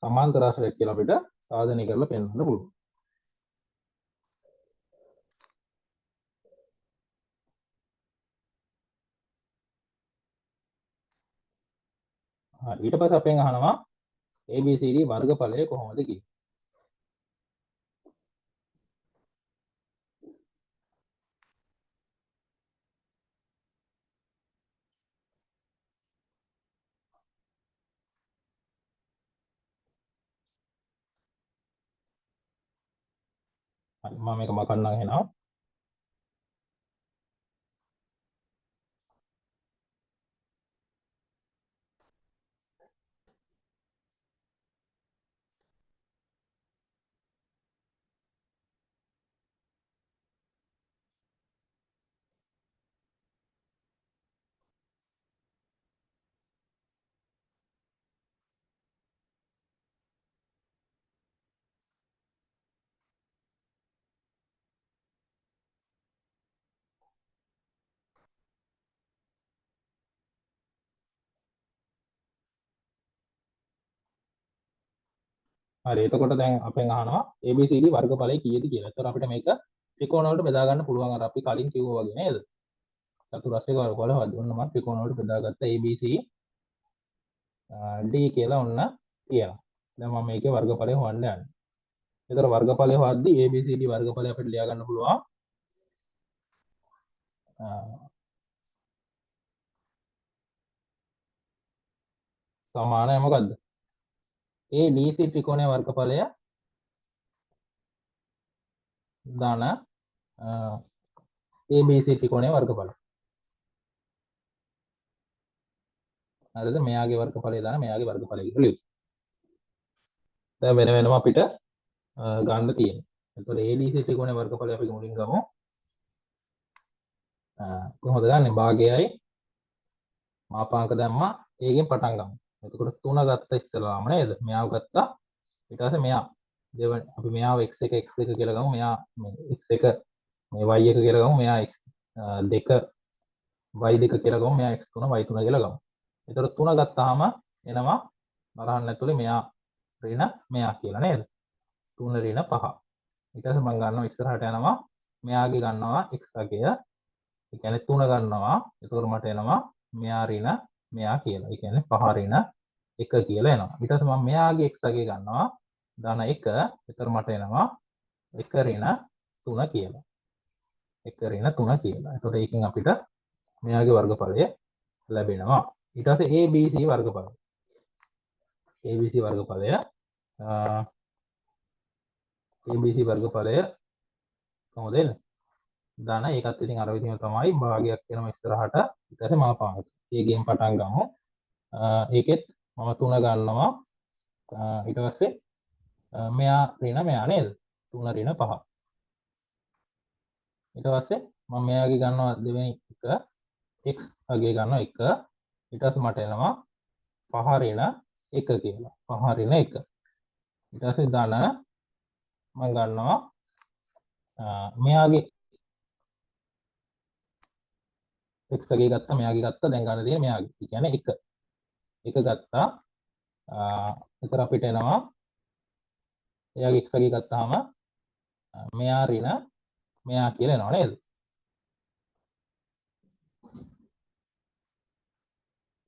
සමාන්තරාස්‍රයක් කියලා අපිට සාධනය කරලා පෙන්වන්න පුළුවන්. හරි, ඊට පස්සේ අපෙන් අහනවා ABCD වර්ගඵලය කොහොමද කියලා. හරි, මම මේක මකන්නම් එහෙනම්. හරි, එතකොට දැන් අපෙන් අහනවා ABCD වර්ගඵලය කීයද කියලා. එතකොට අපිට මේක ත්‍රිකෝණ වලට බෙදා ගන්න පුළුවන් අර අපි කලින් කිව්වා වගේ නේද? චතුරස්‍රයක වර්ගඵල හොයද්දී ඔන්න මම ත්‍රිකෝණ වලට බෙදාගත්ත ABC D කියලා ඔන්න තියෙනවා. දැන් මම මේකේ වර්ගඵලය හොයන්න යන්නේ. එතකොට වර්ගඵලය හොයද්දී ABCD වර්ගඵලය අපිට ලියා ගන්න පුළුවන්. සමානයි මොකද්ද? ADC ත්‍රිකෝණයේ වර්ගඵලය ධන ABC ත්‍රිකෝණයේ වර්ගඵලය. හරිද? මෙයාගේ වර්ගඵලය ධන මෙයාගේ වර්ගඵලය කියලා ලියමු. දැන් වෙන වෙනම අපිට ගන්න තියෙනවා. එතකොට ADC ත්‍රිකෝණයේ වර්ගඵලය අපි මුලින් ගමු. කොහොමද ගන්නෙ? භාගයයි මාපාංක දැම්මා. ඒකෙන් පටන් ගමු. එතකොට 3 ගත්ත ඉස්සෙල්ලාම නේද? මෙයාව ගත්තා. ඊට පස්සේ මෙයා දෙවන අපි මෙයාව x1 x2 කියලා ගමු. මෙයා මේ x1 මේ y1 කියලා ගමු. මෙයා x2 y2 කියලා ගමු. මෙයා x3 y3 කියලා ගමු. එතකොට 3 ගත්තාම එනවා වරහන් ඇතුලේ මෙයා ඍණ මෙයා කියලා නේද? 3 ඍණ 5. ඊට පස්සේ මම ගන්නවා ඉස්සරහට යනවා මෙයාගේ ගන්නවා x අගය. ඒ කියන්නේ 3 ගන්නවා. එතකොට මට එනවා මෙයා ඍණ මෙයා කියලා. ඒ කියන්නේ 5 ඍණ 1 කියලා එනවා. ඊට පස්සේ මම මෙයාගේ x අගය ගන්නවා ධන 1. එතකොට මට එනවා 1 ඍණ 3 කියලා. 1 ඍණ 3 කියලා. එතකොට ඒකෙන් අපිට මෙයාගේ වර්ගඵලය ලැබෙනවා. ඊට පස්සේ ABC වර්ගඵලය. ABC වර්ගඵලය ABC වර්ගඵලය කොහොමද එන්නේ? ධන ඒකත් ඉතින් අර විදිහම තමයි භාගයක් වෙනවා ඉස්සරහට. ඊට පස්සේ මාපාංක. ඒකෙන් පටන් ගමු. ඒකෙත් මම 3 ගන්නවා. ඊට පස්සේ මෙයා ඍණ මෙයා නේද? 3 ඍණ 5. ඊට පස්සේ මම මෙයාගේ ගන්නවා දෙවෙනි එක x අගේ ගන්නවා 1. ඊට පස්සේ මට එනවා 5 ඍණ 1 කියලා. 5 ඍණ 1. ඊට පස්සේ ධන මම ගන්නවා මෙයාගේ x අගේ ගත්තා මෙයාගේ ගත්තා දැන් ගන්න තියෙන්නේ මෙයාගේ. ඒ කියන්නේ 1. 1 ගත්තා. එතන අපිට එනවා එයාගේ x අගේ ගත්තාම මෙයා ඍණ මෙයා කියලා එනවා නේද?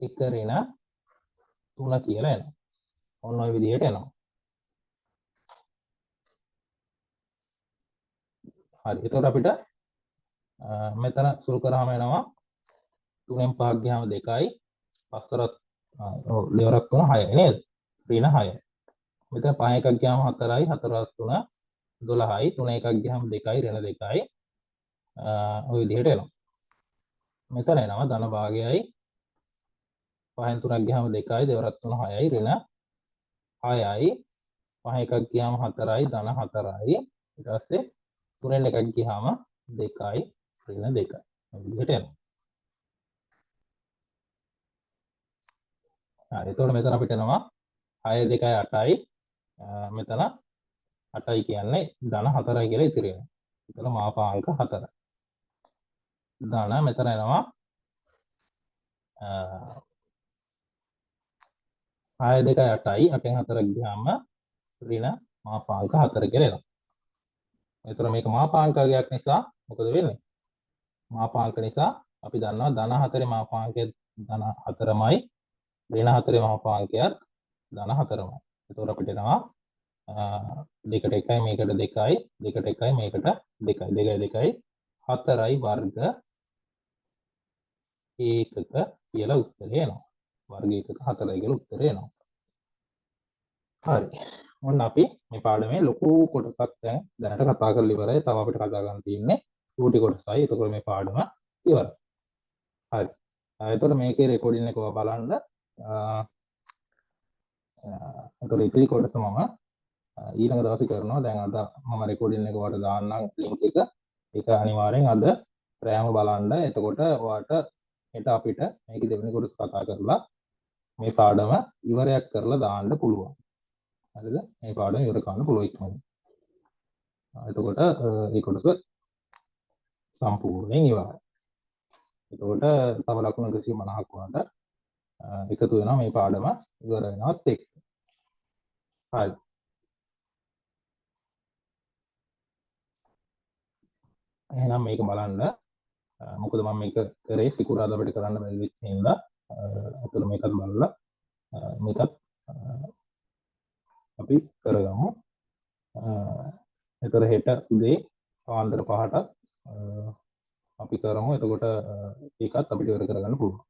1 ඍණ 3 කියලා එනවා. ඔන්න ඔය විදිහට එනවා. හරි. එතකොට අපිට මෙතන සුළු කරාම එනවා 3න් 5ක් ගියාම 2යි 5 කරත් ඔව් දෙවරක් 3 6යි නේද? ඍණ 6. මෙතන 5 එකක් ගියාම 4යි 4 3 12යි 3 එකක් ගියාම 2යි ඍණ 2යි ඔය විදිහට එනවා. මෙතන එනවා ධන භාගයයි 5න් 3ක් ගියාම 2යි දෙවරක් 3 6යි ඍණ 6යි 5 එකක් ගියාම 4යි ධන 4යි ඊට පස්සේ 3න් එකක් ගියාම 2යි ඍණ 2යි. ඔය විදිහට එනවා. හරි. එතකොට මෙතන අපිට එනවා 6 2යි 8යි මෙතන 8යි කියන්නේ ධන 4යි කියලා ඉතිරි වෙනවා. එතන මාපාංක 4. ධන මෙතන එනවා 6 2යි 8යි 8න් 4 ගියාම ඍණ මාපාංක 4 කියලා එනවා. එතකොට මේක මාපාංකයක් නිසා මොකද වෙන්නේ? මාපාංක නිසා අපි දන්නවා ධන 4 මාපාංකය ධන 4මයි ඍණ 4 මාපාංකයත් ධන 4මයි. එතකොට අපිට එනවා දෙකට 1යි මේකට 2යි දෙකට 1යි මේකට 2යි 2යි 2යි 4යි වර්ග ඒකක කියලා උත්තරේ එනවා. වර්ග ඒකක 4යි කියලා උත්තරේ එනවා. හරි. ඔන්න අපි මේ පාඩමේ ලොකු කොටසක් දැන් දැනට කතා කරලා ඉවරයි. තව අපිට කතා කරන්න තියෙන්නේ චූටි කොටසයි. එතකොට මේ පාඩම ඉවරයි. හරි. එතකොට මේකේ රෙකෝඩින් එක ඔයා බලන්න. එතකොට ඉතිරි කොටස මම ඊළඟ දවසේ කරනවා. දැන් අද මම රෙකෝඩින් එක ඔයාලට දාන්නම් ලින්ක් එක. ඒක අනිවාර්යෙන් අද රෑම බලන්න. එතකොට ඔයාට හෙට අපිට මේකේ දෙවෙනි කොටස කතා කරලා මේ පාඩම ඉවරයක් කරලා දාන්න පුළුවන්. හරිද? මේ පාඩම ඉවර කරන්න පුළුවන් ඉක්මනින්. එතකොට ඒ කොටස සම්පූර්ණයෙන් ඉවරයි. එතකොට තව ලකුණු 150ක් ඔයාලට එකතු වෙනවා මේ පාඩම ඉවර වෙනවත් එක්ක. හරි. එහෙනම් මේක බලන්න. මොකද මම මේක කරේ සිකුරාදා අපිට කරන්න බැරි වෙච්ච හින්දා අතන මේකත් බලලා මේකත් අපි කරගමු. එතකොට හෙට උදේ පාන්දර 5ට අපි කරමු. එතකොට ඒකත් අපිට ඉවර කරගන්න පුළුවන්.